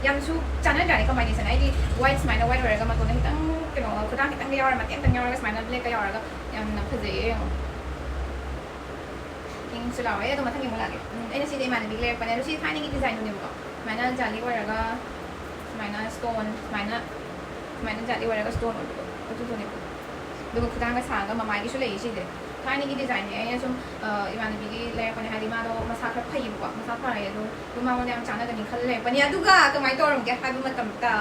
ꯌꯥꯝꯁꯨ ꯆꯥꯟꯅꯗ꯭ꯔꯥꯅꯦ combination꯫ ꯑꯩꯗꯤ white ꯁꯨꯃꯥꯏꯅ white ꯑꯣꯏꯔꯒ ꯃꯇꯣꯟꯗ ꯈꯤꯇꯪ ꯀꯩꯅꯣ ꯈꯨꯗꯥꯡ ꯈꯤꯇꯪꯒ ꯌꯥꯎꯔ ꯃꯇꯦꯛ ꯑꯃꯇꯪ ꯌꯥꯎꯔꯒ ꯁꯨꯃꯥꯏꯅ blackꯀ ꯌꯥꯎꯔꯒ ꯌꯥꯝꯅ ꯐꯖꯩꯌꯦ ꯌꯦꯡꯉꯣ꯫ ꯏꯪꯁꯨ ꯂꯥꯎꯋꯦ꯫ ꯑꯗꯣ ꯃꯊꯪꯒꯤ ꯑꯃꯨꯛ ꯂꯥꯛꯑꯒꯦ꯫ ꯎꯝ, ꯑꯩꯅ ꯁꯤꯗꯤ ꯏꯃꯥꯟꯅꯕꯤꯒꯤ ꯂꯩꯔꯛꯄꯅꯦ꯫ ꯑꯗꯣ ꯁꯤ ꯊꯥꯏꯅꯒꯤ designꯗꯨꯅꯦꯕꯀꯣ꯫ ꯁꯨꯃꯥꯏꯅ ꯖꯥꯂꯤ ꯑꯣꯏꯔꯒ ꯁꯨꯃꯥꯏꯅ stone ꯁꯨꯃꯥꯏꯅ ꯁꯨꯃꯥꯏꯅ ꯖꯥꯂꯤ ꯑꯣꯏꯔꯒ stone ꯑꯣꯏꯕꯗꯣ ꯑꯗꯨꯗꯨꯅꯦꯕ꯫ ꯑꯗꯨꯒ ꯈꯨꯗꯥꯡꯒ ꯁꯥꯡꯉꯒ ꯃꯃꯥꯏꯒꯤꯁꯨ ꯂꯩꯌꯦ ꯁꯤꯁꯦ꯫ ꯊꯥꯏꯅꯒꯤ designꯅꯦ꯫ ꯑꯩꯅ ꯁꯨꯝ ꯑ, ꯏꯃꯥꯟꯅꯕꯤꯒꯤ ꯂꯩꯔꯛꯄꯅꯦ꯫ ꯍꯥꯏꯗꯤ ꯃꯥꯗꯣ ꯃꯁꯥ ꯈꯔ ꯐꯩꯌꯦꯕꯀꯣ꯫ ꯃꯁꯥ ꯐꯔꯦ ꯑꯗꯣ ꯑꯗꯨꯝ ꯃꯉꯣꯟꯗ ꯌꯥꯝ ꯆꯥꯟꯅꯒꯅꯤ ꯈꯜꯂ ꯂꯩꯔꯛꯄꯅꯦ꯫ ꯑꯗꯨꯒ ꯀꯃꯥꯏꯅ ꯇꯧꯔꯝꯒꯦ ꯍꯥꯏꯕ ꯃꯇꯝꯗ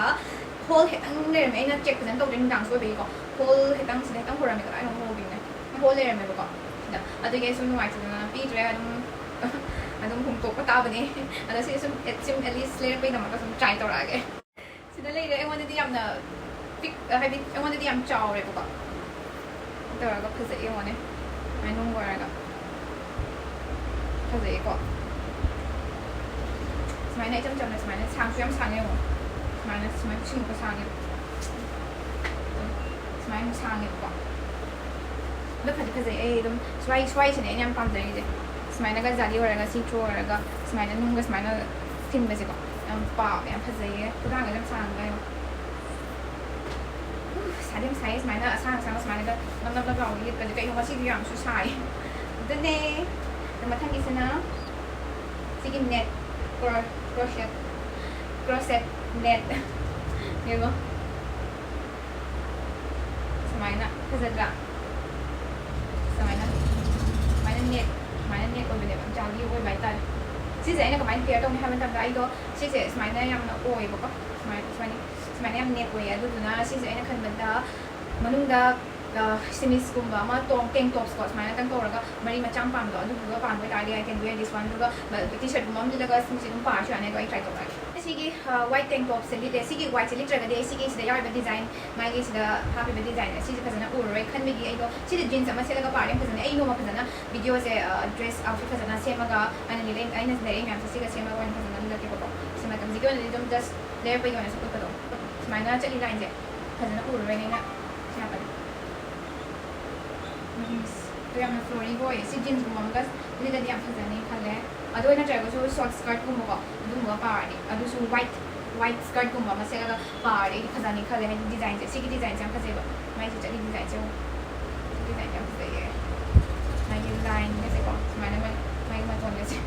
hole ꯈꯤꯇꯪ ꯂꯩꯔꯝꯃꯦ꯫ ꯑꯩꯅ check ꯐꯖꯅ ꯇꯧꯗ꯭ꯔꯦ ꯅꯨꯡꯗꯥꯡꯁꯨ ꯑꯣꯏꯕꯒꯤꯀꯣ꯫ Hole ꯈꯤꯇꯪ ꯁꯤꯗ ꯈꯤꯇꯪ ꯍꯣꯔꯝꯃꯦ꯫ ꯀꯗꯥꯏꯅꯣ ꯍꯣꯕꯤꯅꯦ꯫ Hole ꯂꯩꯔꯝꯃꯦꯕꯀꯣ ꯁꯤꯗ꯫ ꯑꯗꯨꯒꯤ ꯑꯩꯁꯨ ꯅꯨꯡꯉꯥꯏꯇꯗꯅ ꯄꯤꯗ꯭ꯔꯦ꯫ ꯑꯗꯨꯝ ꯑꯗꯨꯝ ꯍꯨꯝꯇꯣꯛꯄ ꯇꯥꯕꯅꯦ꯫ ꯑꯗꯣ ꯁꯤ ꯁꯨꯝ ꯁꯨꯝ at least ꯂꯩꯔꯛꯄꯒꯤꯗꯃꯛꯇ ꯁꯨꯝ try ꯇꯧꯔꯛꯑꯒꯦ꯫ ꯁꯤꯗ ꯂꯩꯔꯦ꯫ ꯑꯩꯉꯣꯟꯗꯗꯤ ꯌꯥꯝꯅ ꯄꯤꯛ ꯍꯥꯏꯗꯤ ꯑꯩꯉꯣꯟꯗꯗꯤ ꯌꯥꯝ ꯆꯥꯎꯔꯦꯕꯀꯣ꯫ ꯇꯧꯔꯒ ꯐꯖꯩ ꯌꯦꯡꯉꯣꯅꯦ꯫ ꯁꯨꯃꯥꯏꯅ ꯅꯨꯡ ꯑꯣꯏꯔꯒ ꯐꯖꯩꯀꯣ꯫ ꯁꯨꯃꯥꯏꯅ ꯏꯆꯝ ꯆꯝꯅ ꯁꯨꯃꯥꯏꯅ ꯁꯥꯡꯁꯨ ꯌꯥꯝ ꯁꯥꯡꯉꯦ ꯌꯦꯡꯉꯣ꯫ ꯁꯨꯃꯥꯏꯅ ꯁꯨꯃꯥꯏꯅ ꯁꯤꯃꯨꯛꯀ ꯁꯥꯡꯉꯦꯕ꯫ ꯁꯨꯃꯥꯏꯅ ꯁꯥꯡꯉꯦꯕꯀꯣ꯫ ꯑꯗꯣ ꯐꯗꯤ ꯐꯖꯩ꯫ ꯑꯩ ꯑꯗꯨꯝ ꯁ꯭ꯋꯥꯏ ꯁ꯭ꯋꯥꯏꯁꯤꯅꯦ ꯑꯩꯅ ꯌꯥꯝ ꯄꯥꯝꯖꯔꯤꯁꯦ꯫ ꯁꯨꯃꯥꯏꯅꯒ ꯖꯥꯂꯤ ꯑꯣꯏꯔꯒ see through ꯑꯣꯏꯔꯒ ꯁꯨꯃꯥꯏꯅ ꯅꯨꯡꯒ ꯁꯨꯃꯥꯏꯅ ꯊꯤꯟꯕꯁꯦꯀꯣ ꯌꯥꯝ ꯄꯥꯝꯃꯦ꯫ ꯌꯥꯝ ꯐꯖꯩꯌꯦ꯫ ꯈꯨꯗꯥꯡꯒꯁꯦ ꯌꯥꯝ ꯁꯥꯡꯉꯒ ꯌꯦꯡꯉꯣ꯫ ꯎꯐ, ꯁꯥꯗꯤ ꯌꯥꯝ ꯁꯥꯏꯌꯦ꯫ ꯁꯨꯃꯥꯏꯅ ꯑꯁꯥꯡ ꯑꯁꯥꯡꯕ ꯁꯨꯃꯥꯏꯅꯒ ꯅꯞ ꯅꯞ ꯅꯞ ꯂꯥꯎꯕ ꯂꯤꯠꯄꯁꯦ꯫ ꯀꯩꯅꯣ ꯉꯁꯤꯗꯤ ꯌꯥꯝꯁꯨ ꯁꯥꯏ꯫ ꯑꯗꯨꯅꯦ꯫ ꯑꯗꯣ ꯃꯊꯪꯒꯤꯁꯤꯅ ꯁꯤꯒꯤ net cro-, crochet, crochet net꯫ ꯌꯦꯡꯉꯣ꯫ ꯁꯨꯃꯥꯏꯅ ꯐꯖꯗ꯭ꯔꯥ? ꯁꯨꯃꯥꯏꯅ, ꯁꯨꯃꯥꯏꯅ net, ꯁꯨꯃꯥꯏꯅ net ꯑꯣꯏꯕꯅꯦꯕ, ꯖꯥꯂꯤ ꯑꯣꯏꯕ ꯍꯥꯏꯇꯥꯔꯦ꯫ ꯁꯤꯁꯦ ꯑꯩꯅ ꯀꯃꯥꯏꯅ pair ꯇꯧꯅꯤ ꯍꯥꯏꯕ ꯃꯇꯝꯗ, ꯑꯩꯗꯣ ꯁꯤꯁꯦ ꯁꯨꯃꯥꯏꯅ ꯌꯥꯝꯅ ꯑꯣꯏꯌꯦꯕꯀꯣ, ꯁꯨꯃꯥꯏꯅ, ꯁꯨꯃꯥꯏꯅ, ꯁꯨꯃꯥꯏꯅ ꯌꯥꯝ net ꯑꯣꯏꯌꯦ꯫ ꯑꯗꯨꯗꯨꯅ ꯁꯤꯁꯦ ꯑꯩꯅ ꯈꯟꯕꯗ ꯃꯅꯨꯡꯗ, ꯑ, ꯁꯤꯃꯤꯁꯀꯨꯝꯕ ꯑꯃ ꯇꯣꯞ, tank topsꯀꯣ, ꯁꯨꯃꯥꯏꯅ ꯇꯪ ꯇꯧꯔꯒ ꯃꯔꯤ ꯃꯆꯥ ꯑꯃ ꯄꯥꯝꯕꯗꯣ, ꯑꯗꯨꯗꯨꯒ ꯄꯥꯟꯕ ꯑꯣꯏꯇꯥꯔꯗꯤ I can wear this one꯫ ꯑꯗꯨꯒ, ꯑ, T-shirtꯀꯨꯝꯕ ꯑꯃ ꯂꯤꯠꯂꯒ ꯁꯤꯃꯤꯁꯦ ꯑꯗꯨꯝ ꯄꯥꯔꯁꯨ ꯌꯥꯅꯤ꯫ ꯑꯗꯣ ꯑꯩ try ꯇꯧꯔꯛꯑꯒꯦ꯫ ꯁꯤꯒꯤ white tank topꯁꯦ ꯂꯤꯠꯂꯦ꯫ ꯁꯤꯒꯤ whiteꯁꯦ ꯂꯤꯠꯇ꯭ꯔꯒꯗꯤ ꯑꯩ ꯁꯤꯒꯤ ꯁꯤꯗ ꯌꯥꯎꯔꯤꯕ design, ꯃꯥꯒꯤ ꯁꯤꯗ ꯍꯥꯞꯄꯤꯕ design ꯑꯁꯤꯁꯦ ꯐꯖꯅ ꯎꯔꯔꯣꯏ ꯈꯟꯕꯒꯤ ꯑꯩꯗꯣ ꯁꯤꯗ jeans ꯑꯃ ꯁꯦꯠꯂꯒ ꯄꯥꯔꯗꯤ ꯌꯥꯝ ꯐꯖꯅꯤ꯫ ꯑꯩ ꯅꯣꯡꯃ ꯐꯖꯅ videoꯁꯦ dress outfit ꯐꯖꯅ ꯁꯦꯝꯃꯒ ꯑꯩꯅ ꯂꯤꯠꯂꯛꯏ, ꯑꯩꯅ ꯂꯩꯔꯛꯏ ꯃꯌꯥꯝꯁꯦ ꯁꯤꯒ ꯁꯦꯝꯃꯒ ꯑꯣꯏꯅ ꯐꯖꯅ ꯎꯠꯂꯛꯀꯦꯕꯀꯣ꯫ ꯁꯤ ꯃꯇꯝ ꯍꯧꯖꯤꯛꯀꯤ ꯑꯣꯏꯅꯗꯤ ꯑꯗꯨꯝ just ꯂꯩꯔꯛꯄꯒꯤ ꯑꯣꯏꯅ ꯁꯨꯝ ꯎꯠꯄꯗꯣ꯫ ꯁꯨꯃꯥꯏꯅ ꯆꯠꯂꯤ lineꯁꯦ ꯐꯖꯅ ꯎꯔꯔꯣꯏꯅꯦ ꯑꯩꯅ꯫ ꯁꯤ ꯌꯥꯝ ꯐꯖꯩ꯫ ꯑꯗꯣ ꯌꯥꯝꯅ flowing ꯑꯣꯏꯌꯦ꯫ ꯁꯤ jeansꯀꯨꯝꯕ ꯑꯃꯒ ꯂꯤꯠꯂꯗꯤ ꯌꯥꯝ ꯐꯖꯅꯤ ꯈꯜꯂꯦ꯫ ꯑꯗꯨ ꯅꯠꯇ꯭ꯔꯒꯁꯨ short skirtꯀꯨꯝꯕꯀꯣ, ꯑꯗꯨꯒꯨꯝꯕ ꯄꯥꯔꯗꯤ, ꯑꯗꯨꯁꯨ white, white skirtꯀꯨꯝꯕ ꯑꯃ ꯁꯦꯠꯂꯒ ꯄꯥꯔꯗꯤ ꯑꯩꯗꯤ ꯐꯖꯅꯤ ꯈꯜꯂꯦ꯫ ꯍꯥꯏꯗꯤ designꯁꯦ, ꯁꯤꯒꯤ designꯁꯦ ꯌꯥꯝ ꯐꯖꯩꯕ꯫ ꯃꯥꯏꯁꯦ ꯆꯠꯂꯤ designꯁꯦ ꯌꯦꯡꯉꯨ꯫ ꯁꯤ designꯁꯦ ꯌꯥꯝ ꯐꯖꯩꯌꯦ꯫ ꯃꯥꯒꯤ lineꯒꯁꯦꯀꯣ, ꯁꯨꯃꯥꯏꯅ ꯃꯥꯒꯤ, ꯃꯥꯒꯤ ꯃꯇꯣꯟꯒꯁꯦ꯫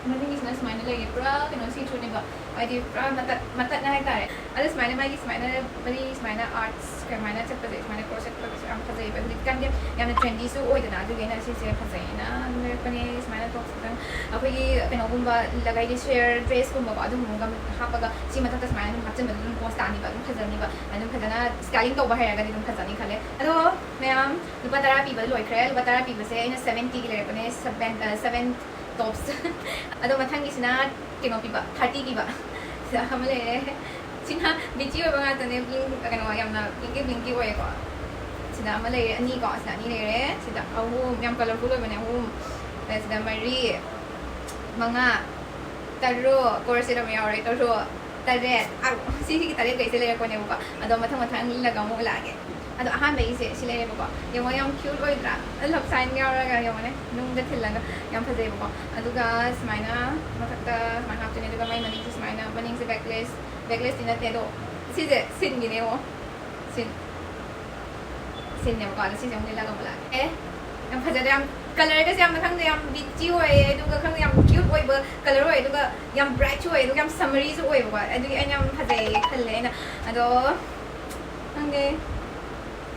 ꯃꯅꯤꯡꯒꯤꯁꯤꯅ ꯁꯨꯃꯥꯏꯅ ꯂꯩꯌꯦ, ꯄꯨꯔꯥ ꯀꯩꯅꯣ see throughꯅꯦꯕ꯫ ꯍꯥꯏꯗꯤ ꯄꯨꯔꯥ ꯃꯇꯠ, ꯃꯇꯠꯅ ꯍꯥꯏꯇꯥꯔꯦ꯫ ꯑꯗꯣ ꯁꯨꯃꯥꯏꯅ ꯃꯥꯒꯤ ꯁꯨꯃꯥꯏꯅ ꯃꯔꯤ ꯁꯨꯃꯥꯏꯅ arch ꯀꯃꯥꯏꯅ ꯆꯠꯄꯁꯦ, ꯁꯨꯃꯥꯏꯅ crochet ꯆꯠꯄꯁꯦ ꯌꯥꯝ ꯐꯖꯩꯌꯦꯕ꯫ ꯍꯧꯖꯤꯛꯀꯥꯟꯗꯤ ꯌꯥꯝꯅ trendyꯁꯨ ꯑꯣꯏꯗꯅ, ꯑꯗꯨꯒꯤ ꯑꯩꯅ ꯁꯤꯁꯦ ꯐꯖꯩꯌꯦꯅ ꯂꯩꯔꯛꯄꯅꯦ꯫ ꯁꯨꯃꯥꯏꯅ topꯁ ꯈꯤꯇꯪ ꯑꯩꯈꯣꯏꯒꯤ ꯀꯩꯅꯣꯒꯨꯝꯕ ꯏꯜꯂꯒ, ꯍꯥꯏꯗꯤ sheer dressꯀꯨꯝꯕꯀꯣ, ꯑꯗꯨꯒꯨꯝꯕꯒ ꯍꯥꯞꯄꯒ ꯁꯤ ꯃꯊꯛꯇ ꯁꯨꯃꯥꯏꯅ ꯑꯗꯨꯝ ꯍꯥꯞꯆꯤꯟꯕꯗ ꯑꯗꯨꯝ pose ꯇꯥꯅꯤꯕ, ꯑꯗꯨꯝ ꯐꯖꯅꯤꯕ꯫ ꯑꯗꯨꯝ ꯐꯖꯅ styling ꯇꯧꯕ ꯍꯩꯔꯒꯗꯤ ꯑꯗꯨꯝ ꯐꯖꯅꯤ ꯈꯜꯂꯦ꯫ ꯑꯗꯣ ꯃꯌꯥꯝ, ꯂꯨꯄꯥ ꯇꯔꯥ ꯄꯤꯕ ꯂꯣꯏꯈ꯭ꯔꯦ꯫ ꯂꯨꯄꯥ ꯇꯔꯥ ꯄꯤꯕꯁꯦ ꯑꯩꯅ seventyꯒꯤ ꯂꯩꯔꯛꯄꯅꯦ, seven, seven topsꯇ꯫ ꯑꯗꯣ ꯃꯊꯪꯒꯤꯁꯤꯅ ꯀꯩꯅꯣ ꯄꯤꯕ, thirty ꯄꯤꯕ꯫ ꯁꯤꯗ ꯑꯃ ꯂꯩꯔꯦ꯫ ꯁꯤꯅ bitchy ꯑꯣꯏꯕ ꯉꯥꯛꯇꯅꯦ, bling, ꯀꯩꯅꯣ, ꯌꯥꯝꯅ blinky blinky ꯑꯣꯏꯌꯦꯀꯣ꯫ ꯁꯤꯗ ꯑꯃ ꯂꯩꯔꯦ, ꯑꯅꯤꯀꯣ, ꯁꯤꯗ ꯑꯅꯤ ꯂꯩꯔꯦ꯫ ꯁꯤꯗ ꯑꯍꯨꯝ, ꯌꯥꯝ colourful ꯑꯣꯏꯕꯅꯦ, ꯑꯍꯨꯝ꯫ ꯑꯗ ꯁꯤꯗ ꯃꯔꯤ, ꯃꯉꯥ, ꯇꯔꯨꯛ, corset ꯑꯃ ꯌꯥꯎꯔꯦ, ꯇꯔꯨꯛ, ꯇꯔꯦꯠ꯫ ꯑ, ꯁꯤꯒꯤ ꯇꯔꯦꯠ ꯀꯩꯁꯦ ꯂꯩꯔꯛꯄꯅꯦꯕꯀꯣ꯫ ꯑꯗꯣ ꯃꯊꯪ ꯃꯊꯪ ꯏꯜꯂꯒ ꯑꯃꯨꯛ ꯎꯠꯂꯛꯑꯒꯦ꯫ ꯑꯗꯣ ꯑꯍꯥꯟꯕꯒꯤꯁꯦ ꯁꯤ ꯂꯩꯔꯦꯕꯀꯣ꯫ ꯌꯦꯡꯉꯣ, ꯌꯥꯝ cute ꯑꯣꯏꯗ꯭ꯔꯥ? Love sign ꯌꯥꯎꯔꯒ ꯌꯦꯡꯉꯣꯅꯦ, ꯅꯨꯡꯗ ꯊꯤꯜꯂꯒ꯫ ꯌꯥꯝ ꯐꯖꯩꯕꯀꯣ꯫ ꯑꯗꯨꯒ ꯁꯨꯃꯥꯏꯅ ꯃꯊꯛꯇ ꯁꯨꯃꯥꯏꯅ ꯍꯥꯞꯇꯣꯏꯅꯦ꯫ ꯑꯗꯨꯒ ꯃꯥꯏ ꯃꯅꯤꯡꯁꯦ ꯁꯨꯃꯥꯏꯅ, ꯃꯅꯤꯡꯁꯦ backless, backlessꯇꯤ ꯅꯠꯇꯦ, ꯑꯗꯣ ꯁꯤꯁꯦ ꯁꯤꯟꯒꯤꯅꯦ, ꯌꯦꯡꯉꯣ꯫ ꯁꯤꯟ꯫ ꯁꯤꯟꯅꯦꯕꯀꯣ꯫ ꯑꯗꯣ ꯁꯤꯁꯦ ꯑꯃꯨꯛ ꯂꯤꯠꯂꯒ ꯑꯃꯨꯛ ꯂꯥꯛꯑꯒꯦ꯫ ꯑꯦ, ꯌꯥꯝ ꯐꯖꯗ꯭ꯔꯥ? ꯌꯥꯝ colourꯒꯁꯦ ꯌꯥꯝ, ꯈꯪꯗꯦ, ꯌꯥꯝ bitchy ꯑꯣꯏꯌꯦ, ꯑꯗꯨꯒ ꯈꯪꯗꯦ, ꯌꯥꯝ cute ꯑꯣꯏꯕ colour ꯑꯣꯏꯌꯦ, ꯑꯗꯨꯒ ꯌꯥꯝ brightꯁꯨ ꯑꯣꯏꯌꯦ, ꯑꯗꯨꯒ ꯌꯥꯝ summeryꯁꯨ ꯑꯣꯏꯌꯦꯕꯀꯣ꯫ ꯑꯗꯨꯒꯤ ꯑꯩꯅ ꯌꯥꯝ ꯐꯖꯩꯌꯦ ꯈꯜꯂꯦ ꯑꯩꯅ꯫ ꯑꯗꯣ ꯈꯪꯗꯦ,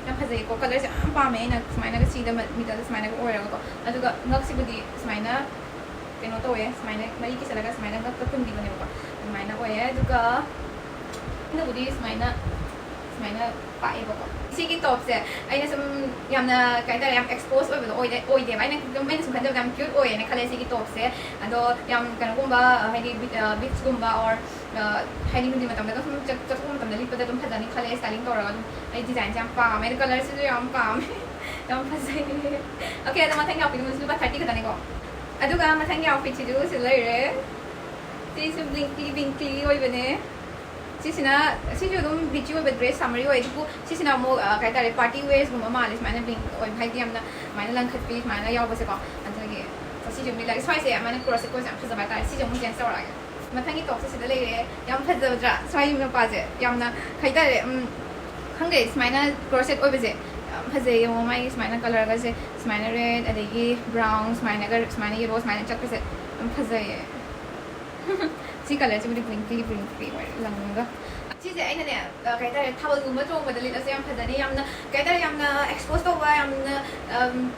ꯌꯥꯝ ꯐꯖꯩꯀꯣ, colourꯁꯦ ꯌꯥꯝ ꯄꯥꯝꯃꯦ ꯑꯩꯅ꯫ ꯁꯨꯃꯥꯏꯅꯒ ꯁꯤꯗ ꯃ-, middleꯗ ꯁꯨꯃꯥꯏꯅꯒ ꯑꯣꯏꯔꯒꯀꯣ꯫ ꯑꯗꯨꯒ ꯉꯛꯁꯤꯕꯨꯗꯤ ꯁꯨꯃꯥꯏꯅ ꯀꯩꯅꯣ ꯇꯧꯋꯦ, ꯁꯨꯃꯥꯏꯅ ꯃꯔꯤ ꯀꯤꯁꯜꯂꯒ ꯁꯨꯃꯥꯏꯅ ꯉꯛꯇ ꯄꯨꯟꯕꯤꯗꯨꯅꯦꯕꯀꯣ, ꯑꯗꯨꯃꯥꯏꯅ ꯑꯣꯏꯌꯦ꯫ ꯑꯗꯨꯒ ꯃꯤꯅꯕꯨꯗꯤ ꯁꯨꯃꯥꯏꯅ, ꯁꯨꯃꯥꯏꯅ ꯄꯥꯛꯑꯦꯕꯀꯣ꯫ ꯁꯤꯒꯤ topꯁꯦ ꯑꯩꯅ ꯁꯨꯝ ꯌꯥꯝꯅ, ꯀꯩ ꯍꯥꯏꯇꯥꯔꯦ, ꯌꯥꯝ expose ꯑꯣꯏꯕꯗꯣ ꯑꯣꯏꯗꯦ, ꯑꯣꯏꯗꯦꯕ꯫ ꯑꯩꯅ ꯑꯗꯨꯝ, ꯑꯩꯅ ꯁꯨꯝ ꯈꯟꯖꯕꯗ ꯌꯥꯝ cute ꯑꯣꯏꯌꯦꯅ ꯈꯜꯂꯦ ꯁꯤꯒꯤ topꯁꯦ꯫ ꯑꯗꯣ ꯌꯥꯝ ꯀꯩꯅꯣꯒꯨꯝꯕ, ꯍꯥꯏꯗꯤ, ꯕꯤ-, ꯑ, beachꯀꯨꯝꯕ or ꯍꯥꯏꯗꯤ ꯅꯨꯡꯊꯤꯟ ꯃꯇꯝꯗꯒ ꯁꯨꯝ ꯆꯠ- ꯆꯠꯊꯣꯛꯄ ꯃꯇꯝꯗ ꯂꯤꯠꯄꯗ ꯑꯗꯨꯝ ꯐꯖꯅꯤ ꯈꯜꯂꯦ, styling ꯇꯧꯔꯒ ꯑꯗꯨꯝ꯫ ꯑꯩ designꯁꯦ ꯌꯥꯝ ꯄꯥꯝꯃꯦ, ꯑꯗꯣ colourꯁꯤꯁꯨ ꯌꯥꯝ ꯄꯥꯝꯃꯦ꯫ ꯌꯥꯝ ꯐꯖꯩ꯫ Okay, ꯑꯗꯣ ꯃꯊꯪꯒꯤ outfitꯇꯨ ꯂꯨꯄꯥ thirty ꯈꯛꯇꯅꯤꯀꯣ꯫ ꯑꯗꯨꯒ ꯃꯊꯪꯒꯤ outfitꯁꯤꯁꯨ ꯁꯤ ꯂꯩꯔꯦ꯫ ꯁꯤꯁꯨ blinky blinky ꯑꯣꯏꯕꯅꯦ꯫ ꯁꯤꯁꯤꯅ, ꯁꯤꯁꯨ ꯑꯗꯨꯝ beachy ꯑꯣꯏꯕ dress, summery ꯑꯣꯏ, ꯑꯗꯨꯕꯨ ꯁꯤꯁꯤꯅ ꯑꯃꯨꯛ, ꯑ, ꯀꯩ ꯍꯥꯏꯇꯥꯔꯦ, party wearsꯒꯨꯝꯕ ꯃꯥꯜꯂꯦ, ꯁꯨꯃꯥꯏꯅ bling ꯑꯣꯏꯕ, ꯍꯥꯏꯗꯤ ꯌꯥꯝꯅ ꯁꯨꯃꯥꯏꯅ ꯂꯪꯈꯠꯄꯤ ꯁꯨꯃꯥꯏꯅ ꯌꯥꯎꯕꯁꯦꯀꯣ꯫ ꯑꯗꯨꯒꯤ ꯁꯤꯁꯨ ꯑꯗꯨꯝ ꯂꯤꯠꯂꯒꯦ꯫ ꯁ꯭ꯋꯥꯏꯁꯦ ꯑꯗꯨꯃꯥꯏꯅ crosssetꯀꯁꯦ ꯌꯥꯝ ꯐꯖꯕ ꯍꯥꯏꯇꯥꯔꯦ꯫ ꯁꯤꯁꯦ ꯑꯃꯨꯛ change ꯇꯧꯔꯛꯑꯒꯦ꯫ ꯃꯊꯪꯒꯤ topꯁꯦ ꯁꯤꯗ ꯂꯩꯔꯦ꯫ ꯌꯥꯝ ꯐꯖꯗ꯭ꯔꯥ? ꯁ꯭ꯋꯥꯏꯒꯤ ꯃꯄꯥꯁꯦ ꯌꯥꯝꯅ, ꯀꯩ ꯍꯥꯏꯇꯥꯔꯦ, ꯎꯝ, ꯈꯪꯗꯦ, ꯁꯨꯃꯥꯏꯅ crochet ꯑꯣꯏꯕꯁꯦ ꯌꯥꯝ ꯐꯖꯩ꯫ ꯌꯦꯡꯉꯣ, ꯃꯥꯒꯤ ꯁꯨꯃꯥꯏꯅ colourꯒꯁꯦ, ꯁꯨꯃꯥꯏꯅ red, ꯑꯗꯒꯤ brown, ꯁꯨꯃꯥꯏꯅꯒ, ꯁꯨꯃꯥꯏꯅ yellow, ꯁꯨꯃꯥꯏꯅ ꯆꯠꯄꯁꯦ ꯌꯥꯝ ꯐꯖꯩꯌꯦ꯫ ꯁꯤ colourꯁꯤꯕꯨꯗꯤ blinky blinky ꯑꯣꯏ, ꯂꯪꯉꯒ꯫ ꯁꯤꯁꯦ ꯑꯩꯅꯅꯦ, ꯑ, ꯀꯩ ꯍꯥꯏꯇꯥꯔꯦ, ꯊꯥꯕꯜꯒꯨꯝꯕ ꯆꯣꯡꯕꯗ ꯂꯤꯠꯂꯁꯨ ꯌꯥꯝ ꯐꯖꯅꯤ꯫ ꯌꯥꯝꯅ, ꯀꯩ ꯍꯥꯏꯇꯥꯔꯦ, ꯌꯥꯝꯅ expose ꯇꯧꯕ, ꯌꯥꯝꯅ, ꯑꯝ,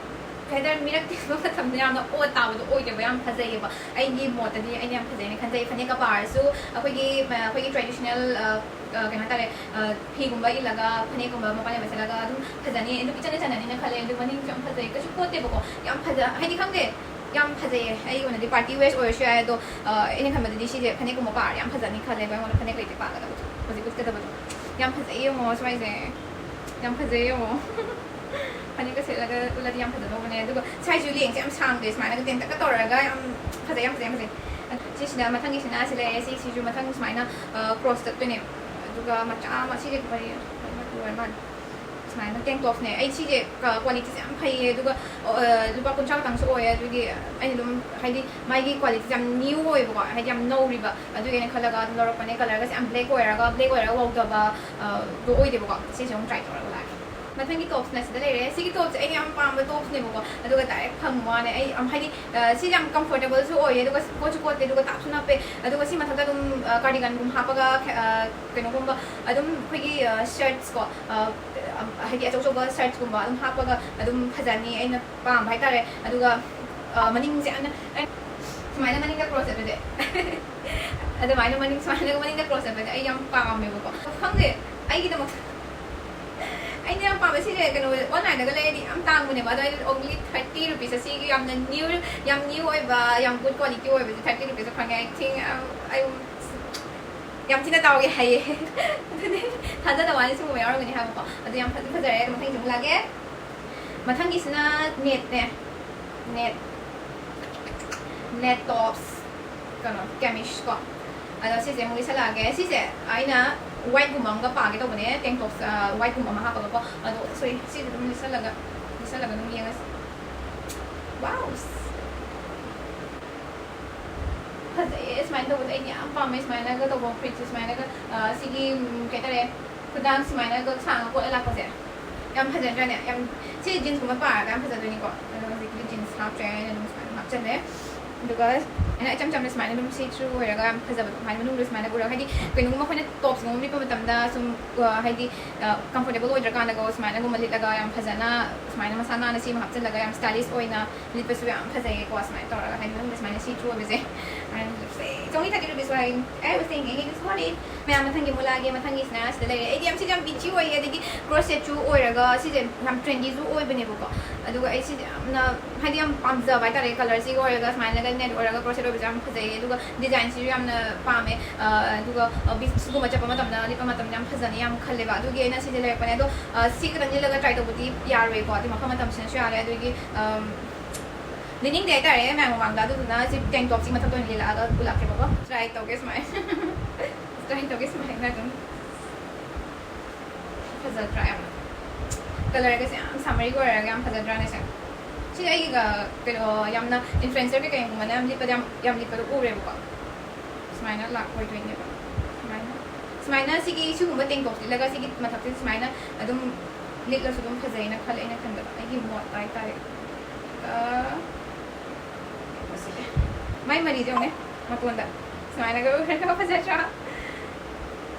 ꯀꯩ ꯍꯥꯏꯇꯥꯔꯦ, ꯃꯤꯔꯛ ꯇꯤꯟꯕ ꯃꯇꯝꯗ ꯌꯥꯝꯅ ꯑꯣꯠ ꯇꯥꯕꯗꯣ ꯑꯣꯏꯗꯦꯕ꯫ ꯌꯥꯝ ꯐꯖꯩꯌꯦꯕ꯫ ꯑꯩꯒꯤ ꯃꯣꯠꯇꯗꯤ ꯑꯩꯅ ꯌꯥꯝ ꯐꯖꯩꯅ ꯈꯟꯖꯩ꯫ ꯐꯅꯦꯛꯀ ꯄꯥꯔꯁꯨ ꯑꯩꯈꯣꯏꯒꯤ, ꯑ, ꯑꯩꯈꯣꯏꯒꯤ traditional, ꯑ, ꯑ, ꯀꯩꯅꯣ ꯍꯥꯏꯇꯥꯔꯦ, ꯑ, ꯐꯤꯒꯨꯝꯕ ꯏꯜꯂꯒ, ꯐꯅꯦꯛꯀꯨꯝꯕ ꯃꯄꯥꯟ ꯅꯥꯏꯕ ꯁꯦꯠꯂꯒ ꯑꯗꯨꯝ ꯐꯖꯅꯤ, ꯑꯗꯨꯝ ꯏꯆꯟꯗ ꯆꯟꯅꯅꯤꯅ ꯈꯜꯂꯦ꯫ ꯑꯗꯨ ꯃꯅꯤꯡꯁꯨ ꯌꯥꯝ ꯐꯖꯩ, ꯀꯩꯁꯨ ꯀꯣꯠꯇꯦꯕꯀꯣ꯫ ꯌꯥꯝ ꯐꯖ-, ꯍꯥꯏꯗꯤ ꯈꯪꯗꯦ, ꯌꯥꯝ ꯐꯖꯩꯌꯦ꯫ ꯑꯩꯒꯤ ꯑꯣꯏꯅꯗꯤ party wears ꯑꯣꯏꯔꯁꯨ ꯌꯥꯏ, ꯑꯗꯣ, ꯑ, ꯑꯩꯅ ꯈꯟꯕꯗꯗꯤ ꯁꯤꯁꯦ ꯐꯅꯦꯛꯀꯨꯝꯕ ꯄꯥꯔꯗꯤ ꯌꯥꯝ ꯐꯖꯅꯤ ꯈꯜꯂꯦꯕ꯫ ꯑꯩꯉꯣꯟꯗ ꯐꯅꯦꯛ ꯂꯩꯇꯦ ꯄꯥꯒꯗꯕꯗꯣ, ꯍꯧꯖꯤꯛ ꯎꯠꯀꯗꯕꯗꯣ꯫ ꯌꯥꯝ ꯐꯖꯩ, ꯌꯦꯡꯉꯣ ꯁ꯭ꯋꯥꯏꯁꯦ꯫ ꯌꯥꯝ ꯐꯖꯩ, ꯌꯦꯡꯉꯣ꯫ ꯐꯅꯦꯛꯀ ꯁꯦꯠꯂꯒ ꯎꯠꯂꯗꯤ ꯌꯥꯝ ꯐꯖꯗꯧꯕꯅꯦ꯫ ꯑꯗꯨꯒ ꯁ꯭ꯋꯥꯏꯁꯨ ꯂꯦꯡꯁꯦ ꯌꯥꯝ ꯁꯥꯡꯗꯦ, ꯁꯨꯃꯥꯏꯅꯒ ꯇꯦꯟꯇꯛꯀ ꯇꯧꯔꯒ ꯌꯥꯝ ꯐꯖꯩ, ꯌꯥꯝ ꯐꯖꯩ, ꯌꯥꯝ ꯐꯖꯩ꯫ ꯁꯤꯁꯤꯅ, ꯃꯊꯪꯒꯤꯁꯤꯅ ꯁꯤ ꯂꯩꯔꯦ꯫ ꯁꯤꯁꯤꯁꯨ ꯃꯊꯪ ꯁꯨꯃꯥꯏꯅ, ꯑ, cross ꯆꯠꯇꯣꯏꯅꯦ꯫ ꯑꯗꯨꯒ ꯃꯆꯥ ꯑꯃ, ꯁꯤꯁꯦ ꯀꯔꯤ, ꯀꯔꯤ ꯃꯆꯨ ꯑꯣꯏꯔ ꯃꯥꯜꯂꯦ? ꯁꯨꯃꯥꯏꯅ tank topꯅꯦ꯫ ꯑꯩ ꯁꯤꯁꯦ ꯀ꯭ꯋꯥꯂꯤꯇꯤꯁꯦ ꯌꯥꯝ ꯐꯩꯌꯦ, ꯑꯗꯨꯒ, ꯑ, ꯂꯨꯄꯥ ꯀꯨꯟꯊ꯭ꯔꯥ ꯈꯛꯇꯪꯁꯨ ꯑꯣꯏꯌꯦ, ꯑꯗꯨꯒꯤ ꯑꯩꯅ ꯑꯗꯨꯝ, ꯍꯥꯏꯗꯤ, ꯃꯥꯒꯤ ꯀ꯭ꯋꯥꯂꯤꯇꯤꯁꯦ ꯌꯥꯝ new ꯑꯣꯏꯕꯀꯣ, ꯍꯥꯏꯗꯤ, ꯌꯥꯝ ꯅꯧꯔꯤꯕ, ꯑꯗꯨꯒꯤ ꯑꯩꯅ ꯈꯜꯂꯒ ꯑꯗꯨꯝ ꯂꯧꯔꯛꯄꯅꯦ꯫ ꯀꯂꯔꯒꯁꯦ ꯌꯥꯝ black ꯑꯣꯏꯔꯒ, black ꯑꯣꯏꯔꯒ ꯋꯥꯎꯗꯕ, ꯑ, ꯗꯣ ꯑꯣꯏꯗꯦꯕꯀꯣ꯫ ꯁꯤꯁꯦ ꯑꯃꯨꯛ try ꯇꯧꯔꯒ ꯂꯥꯛꯑꯒꯦ꯫ ꯃꯊꯪꯒꯤ topꯁꯤꯅ ꯁꯤꯗ ꯂꯩꯔꯦ꯫ ꯁꯤꯒꯤ topꯁꯦ ꯑꯩꯅ ꯌꯥꯝ ꯄꯥꯝꯕ topꯅꯦꯕꯀꯣ, ꯑꯗꯨꯒ direct ꯐꯪꯕ ꯋꯥꯅꯦ꯫ ꯑꯩ, ꯑꯝ, ꯍꯥꯏꯗꯤ, ꯑ, ꯁꯤ ꯌꯥꯝ comfortableꯁꯨ ꯑꯣꯏꯌꯦ, ꯑꯗꯨꯒ ꯀꯣꯠꯁꯨ ꯀꯣꯠꯇꯦ, ꯑꯗꯨꯒ ꯇꯥꯞꯁꯨ ꯅꯞꯄꯦ, ꯑꯗꯨꯒ ꯁꯤ ꯃꯊꯛꯇ ꯑꯗꯨꯝ, ꯑ, cardiganꯒꯨꯝꯕ ꯍꯥꯞꯄꯒ, ꯑ, ꯀꯩꯅꯣꯒꯨꯝꯕ, ꯑꯗꯨꯝ ꯑꯩꯈꯣꯏꯒꯤ, ꯑ, shirtsꯀꯣ, ꯑ, ꯑ, ꯍꯥꯏꯗꯤ ꯑꯆꯧ ꯑꯆꯧꯕ shirtsꯀꯨꯝꯕ ꯑꯗꯨꯝ ꯍꯥꯞꯄꯒ ꯑꯗꯨꯝ ꯐꯖꯅꯤ, ꯑꯩꯅ ꯄꯥꯝꯕ ꯍꯥꯏꯇꯥꯔꯦ꯫ ꯑꯗꯨꯒ, ꯑ, ꯃꯅꯤꯡꯁꯦ ꯑꯩꯅ, ꯑꯩ ꯁꯨꯃꯥꯏꯅ ꯃꯅꯤꯡꯗ cross ꯆꯠꯄꯁꯦ꯫ ꯑꯗꯨꯃꯥꯏꯅ ꯃꯅꯤꯡ, ꯁꯨꯃꯥꯏꯅ ꯃꯅꯤꯡꯗ cross ꯆꯠꯄꯁꯦ ꯑꯩ ꯌꯥꯝ ꯄꯥꯝꯃꯦꯕꯀꯣ꯫ ꯈꯪꯗꯦ, ꯑꯩꯒꯤꯗꯃꯛ ꯑꯩꯅ ꯌꯥꯝ ꯄꯥꯝꯕ ꯁꯤꯁꯦ ꯀꯩꯅꯣ, onlineꯗꯒ ꯂꯩꯔꯗꯤ ꯌꯥꯝ ꯇꯥꯡꯕꯅꯦꯕ, ꯑꯗꯣ ꯑꯩꯅ only thirty rupees, ꯁꯤꯒꯤ ꯌꯥꯝꯅ new, ꯌꯥꯝ new ꯑꯣꯏꯕ, ꯌꯥꯝ good quality ꯑꯣꯏꯕꯁꯦ thirty rupees ꯐꯪꯉꯦ꯫ I think, um, I, ꯌꯥꯝ ꯊꯤꯅ ꯇꯥꯎꯒꯦ ꯍꯥꯏꯌꯦ꯫ ꯑꯗꯨꯅꯦ, ꯊꯥꯖꯗꯕ ꯋꯥꯅꯤ, ꯁꯤꯒꯨꯝꯕ ꯌꯥꯎꯔꯝꯒꯅꯤ ꯍꯥꯏꯕꯀꯣ꯫ ꯑꯗꯨ ꯌꯥꯝ ꯐꯖ ꯐꯖꯔꯦ꯫ ꯑꯗꯣ ꯃꯊꯪꯒꯤꯁꯦ ꯑꯃꯨꯛ ꯂꯥꯛꯑꯒꯦ꯫ ꯃꯊꯪꯒꯤꯁꯤꯅ ꯅꯦꯠꯅꯦ꯫ ꯅꯦꯠ꯫ ꯅꯦꯠ ꯇꯣꯞꯁ꯫ ꯀꯩꯅꯣ, ꯀꯦꯃꯤꯁ ꯀꯣ꯫ ꯑꯗꯣ ꯁꯤꯁꯦ ꯑꯃꯨꯛ ꯂꯤꯠꯁꯜꯂꯛꯑꯒꯦ꯫ ꯁꯤꯁꯦ ꯑꯩꯅ ꯋꯥꯏꯠꯀꯨꯝꯕ ꯑꯃꯒ ꯄꯥꯒꯦ ꯇꯧꯕꯅꯦ, ꯇꯦꯡ ꯇꯣꯞꯁ, ꯑ, ꯋꯥꯏꯠꯀꯨꯝꯕ ꯑꯃ ꯍꯥꯞꯄꯒꯀꯣ꯫ ꯑꯗꯣ, ꯁꯣꯔꯤ, ꯁꯤꯁꯦ ꯑꯗꯨꯝ ꯂꯤꯠꯁꯜꯂꯒ, ꯂꯤꯠꯁꯜꯂꯒ ꯑꯗꯨꯝ ꯌꯦꯡꯉꯁꯤ꯫ ꯋꯥꯎ! ꯐꯖꯩꯌꯦ ꯁꯨꯃꯥꯏꯅ ꯇꯧꯕꯁꯦ, ꯑꯩꯗꯤ ꯌꯥꯝ ꯄꯥꯝꯃꯦ ꯁꯨꯃꯥꯏꯅꯒ ꯇꯧꯕ ꯐꯨꯔꯤꯠꯁꯦ, ꯁꯨꯃꯥꯏꯅꯒ, ꯑ, ꯁꯤꯒꯤ, ꯎꯝ, ꯀꯩ ꯍꯥꯏꯇꯥꯔꯦ, ꯈꯨꯗꯥꯡ ꯁꯨꯃꯥꯏꯅꯒ ꯁꯥꯡꯅ ꯀꯣꯠꯂ ꯂꯥꯛꯄꯁꯦ꯫ ꯌꯥꯝ ꯐꯖꯗ꯭ꯔꯥꯅꯦ? ꯌꯥꯝ, ꯁꯤ ꯖꯤꯟꯁꯀꯨꯝꯕ ꯄꯥꯔꯒ ꯌꯥꯝ ꯐꯖꯗꯣꯏꯅꯤꯀꯣ꯫ ꯑꯗꯣ ꯍꯧꯖꯤꯛꯇꯤ ꯖꯤꯟꯁ ꯍꯥꯞꯇ꯭ꯔꯦ, ꯑꯩꯅ ꯑꯗꯨꯝ ꯁꯨꯃꯥꯏꯅ ꯍꯥꯞꯆꯜꯂꯦ꯫ ꯑꯗꯨꯒ ꯑꯩꯅ ꯏꯆꯝ ꯆꯝꯅ ꯁꯨꯃꯥꯏꯅ ꯑꯗꯨꯝ see through ꯑꯣꯏꯔꯒ ꯌꯥꯝ ꯐꯖꯕꯗꯣ, ꯁꯨꯃꯥꯏꯅ ꯃꯅꯨꯡꯗ ꯁꯨꯃꯥꯏꯅ ꯎꯔꯒ, ꯍꯥꯏꯗꯤ ꯀꯩꯅꯣꯒꯨꯝꯕ ꯑꯩꯈꯣꯏꯅ ꯇꯣꯞꯁꯀꯨꯝꯕ ꯂꯤꯠꯄ ꯃꯇꯝꯗ ꯁꯨꯝ, ꯑ, ꯍꯥꯏꯗꯤ, ꯑ, comfortable ꯑꯣꯏꯗ꯭ꯔꯀꯥꯟꯗꯀꯣ, ꯁꯨꯃꯥꯏꯅꯒꯨꯝꯕ ꯂꯤꯠꯂꯒ ꯌꯥꯝ ꯐꯖꯅ ꯁꯨꯃꯥꯏꯅ ꯃꯁꯥ ꯅꯥꯟꯅ ꯁꯤ ꯑꯃ ꯍꯥꯞꯆꯤꯜꯂꯒ ꯌꯥꯝ stylish ꯑꯣꯏꯅ ꯂꯤꯠꯄꯁꯨ ꯌꯥꯝ ꯐꯖꯩꯌꯦꯀꯣ, ꯁꯨꯃꯥꯏꯅ ꯇꯧꯔꯒ, ꯍꯥꯏꯗꯤ ꯃꯅꯨꯡꯗ ꯁꯨꯃꯥꯏꯅ see through ꯑꯣꯏꯕꯁꯦ꯫ And it's only thirty rupees, so I, I was thinking, hey, just want it. ꯃꯌꯥꯝ, ꯃꯊꯪꯒꯤ ꯑꯃꯨꯛ ꯂꯥꯛꯑꯒꯦ꯫ ꯃꯊꯪꯒꯤꯁꯤꯅ ꯁꯤꯗ ꯂꯩꯔꯦ꯫ ꯑꯩꯗꯤ ꯌꯥꯝ, ꯁꯤꯁꯦ ꯌꯥꯝ itchy ꯑꯣꯏꯌꯦ, ꯑꯗꯒꯤ crocheted ꯁꯨ ꯑꯣꯏꯔꯒ ꯁꯤꯁꯦ ꯌꯥꯝ trendy ꯁꯨ ꯑꯣꯏꯕꯅꯦꯕꯀꯣ꯫ ꯑꯗꯨꯒ ꯑꯩ ꯁꯤꯁꯦ ꯌꯥꯝꯅ, ꯍꯥꯏꯗꯤ ꯌꯥꯝ ꯄꯥꯝꯖꯕ ꯍꯥꯏꯇꯥꯔꯦ, colour ꯁꯤꯒ ꯑꯣꯏꯔꯒ ꯁꯨꯃꯥꯏꯅꯒ net ꯑꯣꯏꯔꯒ crochet ꯑꯣꯏꯕꯁꯦ ꯌꯥꯝ ꯐꯖꯩꯌꯦ꯫ ꯑꯗꯨꯒ design ꯁꯤꯁꯨ ꯌꯥꯝꯅ ꯄꯥꯝꯃꯦ꯫ ꯑ, ꯑꯗꯨꯒ, ꯑ, beach ꯀꯨꯝꯕ ꯆꯠꯄ ꯃꯇꯝꯗ, ꯂꯤꯠꯄ ꯃꯇꯝꯗ ꯌꯥꯝ ꯐꯖꯅꯤ ꯌꯥꯝ ꯈꯜꯂꯦꯕ꯫ ꯑꯗꯨꯒꯤ ꯑꯩꯅ ꯁꯤꯁꯦ ꯂꯩꯔꯛꯄꯅꯦ꯫ ꯑꯗꯣ, ꯑ, ꯁꯤ ꯈꯛꯇꯪ ꯂꯤꯠꯂꯒ try ꯇꯧꯕꯗꯤ ꯌꯥꯔꯣꯏꯀꯣ, ꯑꯗꯨ ꯃꯐꯝ ꯃꯇꯝꯁꯤꯅꯁꯨ ꯌꯥꯔꯣꯏ꯫ ꯑꯗꯨꯒꯤ, ꯑꯝ, ꯂꯤꯠꯅꯤꯡꯗꯦ ꯍꯥꯏꯇꯥꯔꯦ ꯃꯌꯥꯝ ꯃꯃꯥꯡꯗ꯫ ꯑꯗꯨꯗꯨꯅ ꯁꯤ tank top ꯁꯤ ꯃꯊꯛꯇ ꯑꯣꯏꯅ ꯂꯤꯠꯂꯛꯑꯒ ꯄꯨꯂꯛꯀꯦꯕꯀꯣ꯫ Try ꯇꯧꯒꯦ ꯁꯨꯃꯥꯏꯅ꯫ Try ꯇꯧꯒꯦ ꯁꯨꯃꯥꯏꯅ ꯑꯗꯨꯝ꯫ ꯐꯖꯗ꯭ꯔꯥ ꯌꯥꯝꯅ? Colour ꯒꯁꯦ ꯌꯥꯝ summery ꯒ ꯑꯣꯏꯔꯒ ꯌꯥꯝ ꯐꯖꯗ꯭ꯔꯥꯅꯦ ꯁꯦ? ꯁꯤ ꯑꯩꯒ ꯀꯩꯅꯣ, ꯌꯥꯝꯅ influencer ꯀꯩꯀꯩꯒꯨꯝꯕꯅ ꯌꯥꯝ ꯂꯤꯠꯄꯗ ꯌꯥꯝ, ꯌꯥꯝ ꯂꯤꯠꯄꯗꯣ ꯎꯔꯦꯕꯀꯣ꯫ ꯁꯨꯃꯥꯏꯅ ꯂꯥꯛꯑꯣꯏꯗꯣꯏꯅꯦꯕ꯫ ꯁꯨꯃꯥꯏꯅ, ꯁꯨꯃꯥꯏꯅ ꯁꯤꯒꯤ, ꯁꯤꯒꯨꯝꯕ tank top ꯁꯦ ꯂꯤꯠꯂꯒ ꯁꯤꯒꯤ ꯃꯊꯛꯁꯤꯗ ꯁꯨꯃꯥꯏꯅ ꯑꯗꯨꯝ ꯂꯤꯠꯂꯁꯨ ꯑꯗꯨꯝ ꯐꯖꯩꯅ ꯈꯜꯂꯦ, ꯑꯩꯅ ꯈꯟꯕꯗ, ꯑꯩꯒꯤ ꯃꯣꯠꯇ ꯍꯥꯏꯇꯥꯔꯦ꯫ ꯑꯗꯨꯒ ꯃꯥꯏ ꯃꯔꯤꯁꯦ ꯌꯦꯡꯉꯨꯅꯦ, ꯃꯇꯣꯟꯗ ꯁꯨꯃꯥꯏꯅꯒ ꯎꯔꯒ ꯐꯖꯗ꯭ꯔꯥ?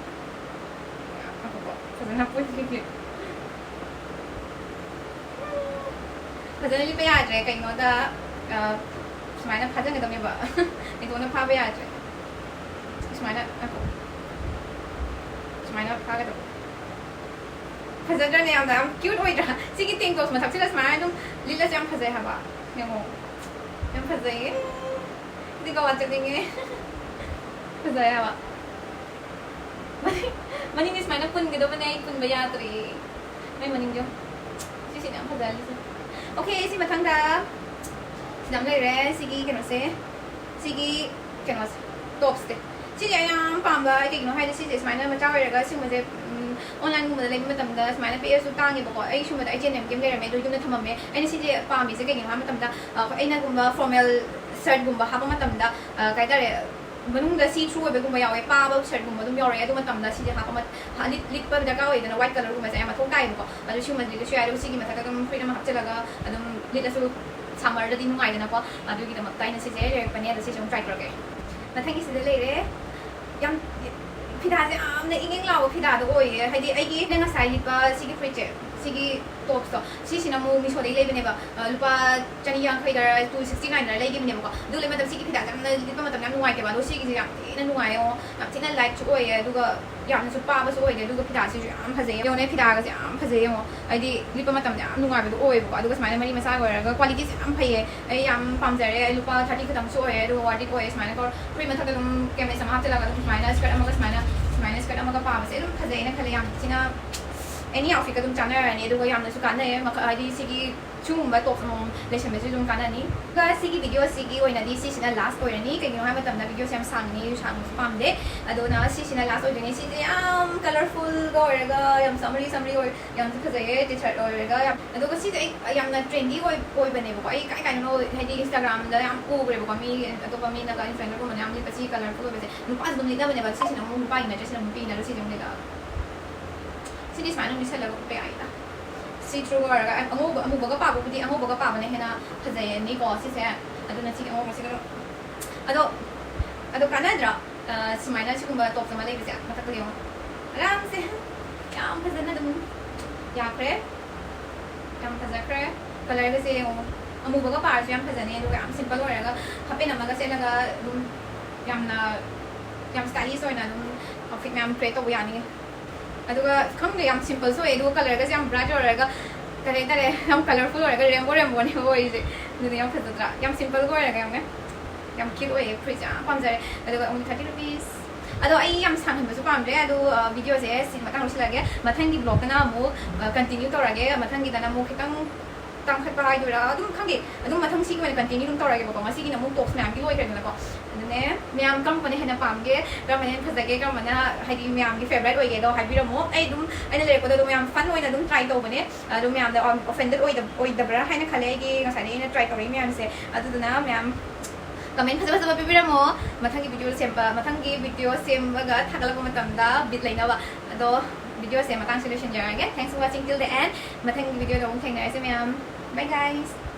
ꯉꯥꯏꯈꯣꯀꯣ, ꯐꯖꯅ ꯄꯨꯟꯁꯤꯒꯦ꯫ ꯐꯖꯅ ꯂꯤꯠꯄ ꯌꯥꯗ꯭ꯔꯦ, ꯀꯩꯅꯣꯗ, ꯑ, ꯁꯨꯃꯥꯏꯅ ꯐꯥꯖꯟꯒꯗꯕꯅꯦꯕ꯫ ꯏꯇꯣꯝꯇ ꯐꯥꯕ ꯌꯥꯗ꯭ꯔꯦ꯫ ꯁꯨꯃꯥꯏꯅ, ꯉꯥꯏꯈꯣ꯫ ꯁꯨꯃꯥꯏꯅ ꯐꯥꯒꯗꯕ꯫ ꯐꯖꯗ꯭ꯔꯅꯦ? ꯌꯥꯝꯅ, ꯌꯥꯝ cute ꯑꯣꯏꯗ꯭ꯔꯥ? ꯁꯤꯒꯤ tank top ꯃꯊꯛꯁꯤꯗ ꯁꯨꯃꯥꯏꯅ ꯑꯗꯨꯝ ꯂꯤꯠꯂꯁꯨ ꯌꯥꯝ ꯐꯖꯩ ꯍꯥꯏꯕ꯫ ꯌꯦꯡꯉꯣ꯫ ꯌꯥꯝ ꯐꯖꯩꯌꯦ꯫ ꯑꯩꯗꯤ ꯒꯋꯥ ꯆꯠꯅꯤꯡꯉꯦ꯫ ꯐꯖꯩ ꯍꯥꯏꯕ꯫ ꯃꯅꯤꯡꯗꯤ ꯁꯨꯃꯥꯏꯅ ꯄꯨꯟꯒꯗꯕꯅꯦ, ꯑꯩ ꯄꯨꯟꯕ ꯌꯥꯗ꯭ꯔꯦ꯫ ꯃꯩ ꯃꯅꯤꯡꯁꯦ ꯌꯦꯡꯉꯨ꯫ ꯁꯤꯁꯤꯅꯦ ꯌꯥꯝ ꯐꯖꯍꯜꯂꯤꯁꯦ꯫ Okay, ꯁꯤ ꯃꯊꯪꯗ ꯁꯤꯗ ꯑꯃ ꯂꯩꯔꯦ꯫ ꯁꯤꯒꯤ ꯀꯩꯅꯣꯁꯦ, ꯁꯤꯒꯤ ꯀꯩꯅꯣꯁꯦ, ꯇꯣꯞꯁꯦ, ꯁꯤꯁꯦ ꯑꯩ ꯌꯥꯝ ꯄꯥꯝꯕ꯫ ꯀꯩꯒꯤꯅꯣ ꯍꯥꯏꯗꯤ ꯁꯤꯁꯦ ꯁꯨꯃꯥꯏꯅ ꯃꯆꯥ ꯑꯣꯏꯔꯒ ꯁꯤꯒꯨꯝꯕꯁꯦ, ꯎꯝ, online-ꯒꯨꯝꯕꯗ ꯂꯩꯕ ꯃꯇꯝꯗ ꯁꯨꯃꯥꯏꯅ ꯄꯤꯛꯑꯁꯨ ꯇꯥꯡꯉꯦꯕꯀꯣ꯫ ꯑꯩ ꯁꯤꯒꯨꯝꯕꯗ ꯑꯩ ꯆꯦꯟ ꯌꯥꯝ ꯀꯩꯝ ꯂꯩꯔꯝꯃꯦ, ꯑꯗꯨ ꯌꯨꯝꯗ ꯊꯝꯃꯝꯃꯦ꯫ ꯑꯩꯅ ꯁꯤꯁꯦ ꯄꯥꯝꯃꯤꯁꯦ ꯀꯩꯒꯤꯅꯣ ꯍꯥꯏꯕ ꯃꯇꯝꯗ, ꯑ, ꯑꯩꯅꯒꯨꯝꯕ formal shirt-ꯒꯨꯝꯕ ꯍꯥꯞꯄ ꯃꯇꯝꯗ, ꯑ, ꯀꯩ ꯍꯥꯏꯇꯥꯔꯦ, ꯃꯅꯨꯡꯗ see through ꯑꯣꯏꯕꯒꯨꯝꯕ ꯌꯥꯎꯋꯦ, ꯄꯥꯕ shirt-ꯒꯨꯝꯕ ꯑꯗꯨꯝ ꯌꯥꯎꯔꯛꯑꯦ꯫ ꯑꯗꯨ ꯃꯇꯝꯗ ꯁꯤꯁꯦ ꯍꯥꯞꯄ ꯃꯠ-, ꯍꯥ-, ꯂꯤꯠ-, ꯂꯤꯠꯄ ꯗꯔꯀꯥꯔ ꯑꯣꯏꯗꯅ, white colour-ꯒꯨꯝꯕꯁꯦ ꯌꯥꯝ ꯃꯊꯧ ꯇꯥꯏꯌꯦꯕꯀꯣ꯫ ꯑꯗꯨ ꯁꯤꯒꯨꯝꯕ ꯂꯤꯠꯂꯁꯨ ꯌꯥꯏ꯫ ꯑꯗꯨꯒ ꯁꯤꯒꯤ ꯃꯊꯛꯇ ꯑꯗꯨꯝ ꯐꯨꯔꯤꯠ ꯑꯃ ꯍꯥꯞꯆꯤꯜꯂꯒ ꯑꯗꯨꯝ ꯂꯤꯠꯂꯁꯨ summer-ꯗꯗꯤ ꯅꯨꯡꯉꯥꯏꯗꯅꯀꯣ꯫ ꯑꯗꯨꯒꯤꯗꯃꯛꯇ ꯑꯩꯅ ꯁꯤꯁꯦ ꯂꯩꯔꯛꯄꯅꯦ꯫ ꯑꯗꯣ ꯁꯤꯁꯦ ꯑꯃꯨꯛ try ꯇꯧꯔꯛꯀꯦ꯫ ꯃꯊꯪꯒꯤꯁꯤꯗ ꯂꯩꯔꯦ꯫ ꯌꯥꯝ, ꯐꯤꯗꯥꯁꯦ ꯌꯥꯝꯅ ꯏꯪ ꯏꯪ ꯂꯥꯎꯕ ꯐꯤꯗꯥꯗꯣ ꯑꯣꯏꯌꯦ꯫ ꯍꯥꯏꯗꯤ ꯑꯩꯒꯤ ꯑꯩꯅ ꯉꯁꯥꯏ ꯂꯤꯠꯄ ꯁꯤꯒꯤ ꯐꯨꯔꯤꯠꯁꯦ, ꯁꯤꯒꯤ ꯇꯣꯞꯁꯇꯣ, ꯁꯤꯁꯤꯅ ꯑꯃꯨꯛ ꯃꯤꯁꯣꯗꯒꯤ ꯂꯩꯕꯅꯦꯕ꯫ ꯑ, ꯂꯨꯄꯥ ꯆꯅꯤ ꯌꯥꯡꯈꯩꯗꯔ two sixty nine-ꯗꯔ ꯂꯩꯈꯤꯕꯅꯦꯕꯀꯣ꯫ ꯑꯗꯨ ꯂꯩꯕ ꯃꯇꯝꯗ ꯁꯤꯒꯤ ꯐꯤꯗꯥꯁꯦ ꯌꯥꯝꯅ ꯂꯤꯠꯄ ꯃꯇꯝꯗ ꯌꯥꯝ ꯅꯨꯡꯉꯥꯏꯇꯦꯕ꯫ ꯑꯗꯣ ꯁꯤꯒꯤꯁꯦ ꯌꯥꯝ ꯊꯤꯅ ꯅꯨꯡꯉꯥꯏ, ꯌꯦꯡꯉꯣ, ꯌꯥꯝ ꯊꯤꯅ light-ꯁꯨ ꯑꯣꯏꯌꯦ, ꯑꯗꯨꯒ ꯌꯥꯝꯅꯁꯨ ꯄꯥꯕꯁꯨ ꯑꯣꯏꯗꯦ꯫ ꯑꯗꯨꯒ ꯐꯤꯗꯥꯁꯤꯁꯨ ꯌꯥꯝ ꯐꯖꯩ, ꯌꯦꯡꯉꯣꯅꯦ, ꯐꯤꯗꯥꯒꯁꯦ ꯌꯥꯝ ꯐꯖꯩ, ꯌꯦꯡꯉꯣ꯫ ꯍꯥꯏꯗꯤ ꯂꯤꯠꯄ ꯃꯇꯝꯗ ꯌꯥꯝ ꯅꯨꯡꯉꯥꯏꯕꯗꯣ ꯑꯣꯏꯌꯦꯕꯀꯣ꯫ ꯑꯗꯨꯒ ꯁꯨꯃꯥꯏꯅ ꯃꯔꯤ ꯃꯆꯥ ꯑꯣꯏꯔꯒ quality-ꯁꯦ ꯌꯥꯝ ꯐꯩꯌꯦ꯫ ꯑꯩ ꯌꯥꯝ ꯄꯥꯝꯖꯔꯦ꯫ ꯑꯩ ꯂꯨꯄꯥ thirty ꯈꯛꯇꯪꯁꯨ ꯑꯣꯏꯌꯦ, ꯑꯗꯨꯒ worth it ꯑꯣꯏꯌꯦ꯫ ꯁꯨꯃꯥꯏꯅ ꯀꯣ, ꯐꯨꯔꯤꯠ ꯃꯊꯛꯇ ꯑꯗꯨꯝ ꯀꯦꯃꯤꯁ ꯑꯃ ꯍꯥꯞꯆꯤꯜꯂꯒ ꯑꯗꯨꯝ ꯁꯨꯃꯥꯏꯅ skirt ꯑꯃꯒ ꯁꯨꯃꯥꯏꯅ, ꯁꯨꯃꯥꯏꯅ skirt ꯑꯃꯒ ꯄꯥꯕꯁꯦ ꯑꯗꯨꯝ ꯐꯖꯩꯅ ꯈꯜꯂꯦ꯫ ꯌꯥꯝ ꯊꯤꯅ any outfit-ꯀ ꯑꯗꯨꯝ ꯆꯥꯟꯅꯔꯅꯤ, ꯑꯗꯨꯒ ꯌꯥꯝꯅꯁꯨ ꯀꯥꯟꯅꯩꯌꯦ꯫ ꯃꯈ-, ꯍꯥꯏꯗꯤ ꯁꯤꯒꯤ ꯁꯤꯒꯨꯝꯕ tops ꯑꯃꯃꯝ ꯂꯩꯁꯟꯕꯁꯨ ꯑꯗꯨꯝ ꯀꯥꯟꯅꯅꯤ꯫ ꯑꯗꯨꯒ ꯁꯤꯒꯤ video-ꯁꯤꯒꯤ ꯑꯣꯏꯅꯗꯤ ꯁꯤꯁꯤꯅ last ꯑꯣꯏꯔꯅꯤ꯫ ꯀꯩꯒꯤꯅꯣ ꯍꯥꯏꯕ ꯃꯇꯝꯗ video-ꯁꯦ ꯌꯥꯝ ꯁꯥꯡꯉꯤ, ꯁꯥꯡꯕꯁꯨ ꯄꯥꯝꯗꯦ꯫ ꯑꯗꯨꯅ ꯁꯤꯁꯤꯅ last ꯑꯣꯏꯗꯣꯏꯅꯦ꯫ ꯁꯤꯁꯦ ꯌꯥꯝ colourful-ꯒ ꯑꯣꯏꯔꯒ ꯌꯥꯝ summery summery ꯑꯣꯏ, ꯌꯥꯝꯁꯨ ꯐꯖꯩꯌꯦ꯫ T-shirt ꯑꯣꯏꯔꯒ ꯌꯥꯝ, ꯑꯗꯨꯒ ꯁꯤꯁꯦ ꯑꯩ ꯌꯥꯝꯅ trendy ꯑꯣꯏ-, ꯑꯣꯏꯕꯅꯦꯕꯀꯣ꯫ ꯑꯩ ꯀꯥꯏ ꯀꯥꯏꯗꯅꯣ, ꯍꯥꯏꯗꯤ Instagram-ꯗ ꯌꯥꯝ ꯎꯈ꯭ꯔꯦꯕꯀꯣ, ꯃꯤ ꯑꯇꯣꯞꯄ ꯃꯤꯅꯒ, influencer-ꯒꯨꯝꯕꯅ ꯌꯥꯝ ꯂꯤꯠꯄ ꯁꯤ colourful ꯑꯣꯏꯕꯁꯦ꯫ ꯅꯨꯄꯥꯁꯨ ꯑꯗꯨꯝ ꯂꯤꯠꯅꯕꯅꯦꯕ꯫ ꯁꯤꯁꯤꯅ ꯑꯃꯨꯛ ꯅꯨꯄꯥꯒꯤ ꯅꯠꯇ꯭ꯔꯦ, ꯁꯤꯅ ꯑꯃꯨꯛ ꯅꯨꯄꯤꯅ꯫ ꯑꯗꯣ ꯁꯤꯁꯦ ꯑꯃꯨꯛ ꯂꯤꯠꯂꯛꯑꯒ ꯁꯤꯗꯤ ꯁꯨꯃꯥꯏꯅ ꯑꯗꯨꯝ ꯂꯤꯠꯁꯜꯂꯒ ꯎꯞꯄ ꯌꯥꯏꯗ꯫ See through ꯑꯣꯏꯔꯒ ꯑꯉꯧꯕ, ꯑꯃꯨꯕꯒ ꯄꯥꯕꯕꯨꯗꯤ, ꯑꯉꯧꯕꯒ ꯄꯥꯕꯅ ꯍꯦꯟꯅ ꯐꯖꯩꯅꯤꯀꯣ ꯁꯤꯁꯦ꯫ ꯑꯗꯨꯅ ꯁꯤꯒꯤ ꯑꯉꯧꯕꯁꯤꯒ ꯑꯗꯨꯝ, ꯑꯗꯣ, ꯑꯗꯣ ꯀꯥꯟꯅꯗ꯭ꯔꯥ? ꯑ, ꯁꯨꯃꯥꯏꯅ ꯁꯤꯒꯨꯝꯕ tops ꯑꯃ ꯂꯩꯕꯁꯦ꯫ ꯃꯊꯛꯇ ꯌꯦꯡꯉꯣ, ꯑꯔꯥꯝꯁꯦ ꯌꯥꯝ ꯐꯖꯅ ꯑꯗꯨꯝ ꯌꯥꯈ꯭ꯔꯦ, ꯌꯥꯝ ꯐꯖꯈ꯭ꯔꯦ꯫ Colour-ꯒꯁꯦ ꯌꯦꯡꯉꯣ, ꯑꯃꯨꯕꯒ ꯄꯥꯔꯁꯨ ꯌꯥꯝ ꯐꯖꯅꯤ, ꯑꯗꯨꯒ ꯌꯥꯝ simple ꯑꯣꯏꯔꯒ half pant ꯑꯃꯒ ꯁꯦꯠꯂꯒ ꯑꯗꯨꯝ ꯌꯥꯝꯅ, ꯌꯥꯝ stylish ꯑꯣꯏꯅ ꯑꯗꯨꯝ outfit ꯃꯌꯥꯝ create ꯇꯧꯕ ꯌꯥꯅꯤ꯫ ꯑꯗꯨꯒ ꯈꯪꯗꯦ, ꯌꯥꯝ simple-ꯁꯨ ꯑꯣꯏ, ꯑꯗꯨꯒ colour-ꯒꯁꯦ ꯌꯥꯝ bright ꯑꯣꯏꯔꯒ ꯀꯔꯤ ꯍꯥꯏꯇꯥꯔꯦ, ꯌꯥꯝ colourful ꯑꯣꯏꯔꯒ rainbow rainbow-ꯅꯦꯕ ꯑꯣꯏꯔꯤꯁꯦ꯫ ꯑꯗꯨꯅ ꯌꯥꯝ ꯐꯖꯗ꯭ꯔꯥ? ꯌꯥꯝ simple-ꯒ ꯑꯣꯏꯔꯒ ꯌꯥꯝꯅ ꯌꯥꯝ cute ꯑꯣꯏꯌꯦ꯫ ꯐꯨꯔꯤꯠꯁꯦ ꯌꯥꯝ ꯄꯥꯝꯖꯔꯦ꯫ ꯑꯗꯨꯒ only thirty rupees꯫ ꯑꯗꯣ ꯑꯩ ꯌꯥꯝ ꯁꯥꯡꯍꯟꯕꯁꯨ ꯄꯥꯝꯗ꯭ꯔꯦ, ꯑꯗꯨ video ꯁꯦ ꯁꯤ ꯃꯇꯥꯡ ꯂꯣꯏꯁꯤꯜꯂꯒꯦ꯫ ꯃꯊꯪꯒꯤ vlog ꯇꯅ ꯑꯃꯨꯛ continue ꯇꯧꯔꯒꯦ꯫ ꯃꯊꯪꯒꯤꯗꯅ ꯑꯃꯨꯛ ꯈꯤꯇꯪ ꯇꯥꯡꯈꯠꯄ ꯍꯥꯏꯗꯣꯏꯔꯥ, ꯑꯗꯨꯝ ꯈꯪꯗꯦ, ꯑꯗꯨꯝ ꯃꯊꯪ ꯁꯤꯒꯤ ꯑꯣꯏꯅ continue ꯑꯗꯨꯝ ꯇꯧꯔꯒꯦꯕꯀꯣ꯫ ꯉꯁꯤꯒꯤꯅ ꯑꯃꯨꯛ tops ꯃꯌꯥꯝꯒꯤ ꯂꯣꯏꯈ꯭ꯔꯦꯗꯅꯀꯣ꯫ ꯑꯗꯨꯅꯦ, ꯃꯌꯥꯝ ꯀꯔꯝꯕꯅ ꯍꯦꯟꯅ ꯄꯥꯝꯒꯦ, ꯀꯔꯝꯕꯅ ꯍꯦꯟꯅ ꯐꯖꯒꯦ, ꯀꯔꯝꯕꯅ ꯍꯥꯏꯗꯤ ꯃꯌꯥꯝꯒꯤ favourite ꯑꯣꯏꯒꯦꯗꯣ ꯍꯥꯏꯕꯤꯔꯝꯃꯣ꯫ ꯑꯩ ꯑꯗꯨꯝ ꯑꯩꯅ ꯂꯩꯔꯛꯄꯗꯣ ꯑꯗꯨꯝ ꯌꯥꯝ fun ꯑꯣꯏꯅ ꯑꯗꯨꯝ try ꯇꯧꯕꯅꯦ꯫ ꯑꯗꯨ ꯃꯌꯥꯝꯗ offended ꯑꯣꯏꯗꯕ꯭ꯔꯥ ꯍꯥꯏꯅ ꯈꯜꯂꯦ, ꯑꯩꯒꯤ ꯉꯁꯥꯏꯗꯒꯤ ꯑꯩꯅ try ꯇꯧꯔꯛꯏ ꯃꯌꯥꯝꯁꯦ꯫ ꯑꯗꯨꯗꯨꯅ ꯃꯌꯥꯝ comment ꯐꯖ ꯐꯖꯕ ꯄꯤꯕꯤꯔꯝꯃꯣ꯫ ꯃꯊꯪꯒꯤ video ꯁꯦꯝꯕ, ꯃꯊꯪꯒꯤ video ꯁꯦꯝꯃꯒ ꯊꯥꯒꯠꯂꯛꯄ ꯃꯇꯝꯗ bit ꯂꯩꯅꯕ꯫ ꯑꯗꯣ video ꯁꯦ ꯃꯇꯥꯡꯁꯤ ꯂꯣꯏꯁꯤꯟꯖꯔꯒꯦ꯫ Thanks for watching till the end. ꯃꯊꯪꯒꯤ video ꯗ ꯑꯃꯨꯛ ꯊꯦꯡꯅꯔꯁꯦ ꯃꯌꯥꯝ꯫ Bye guys.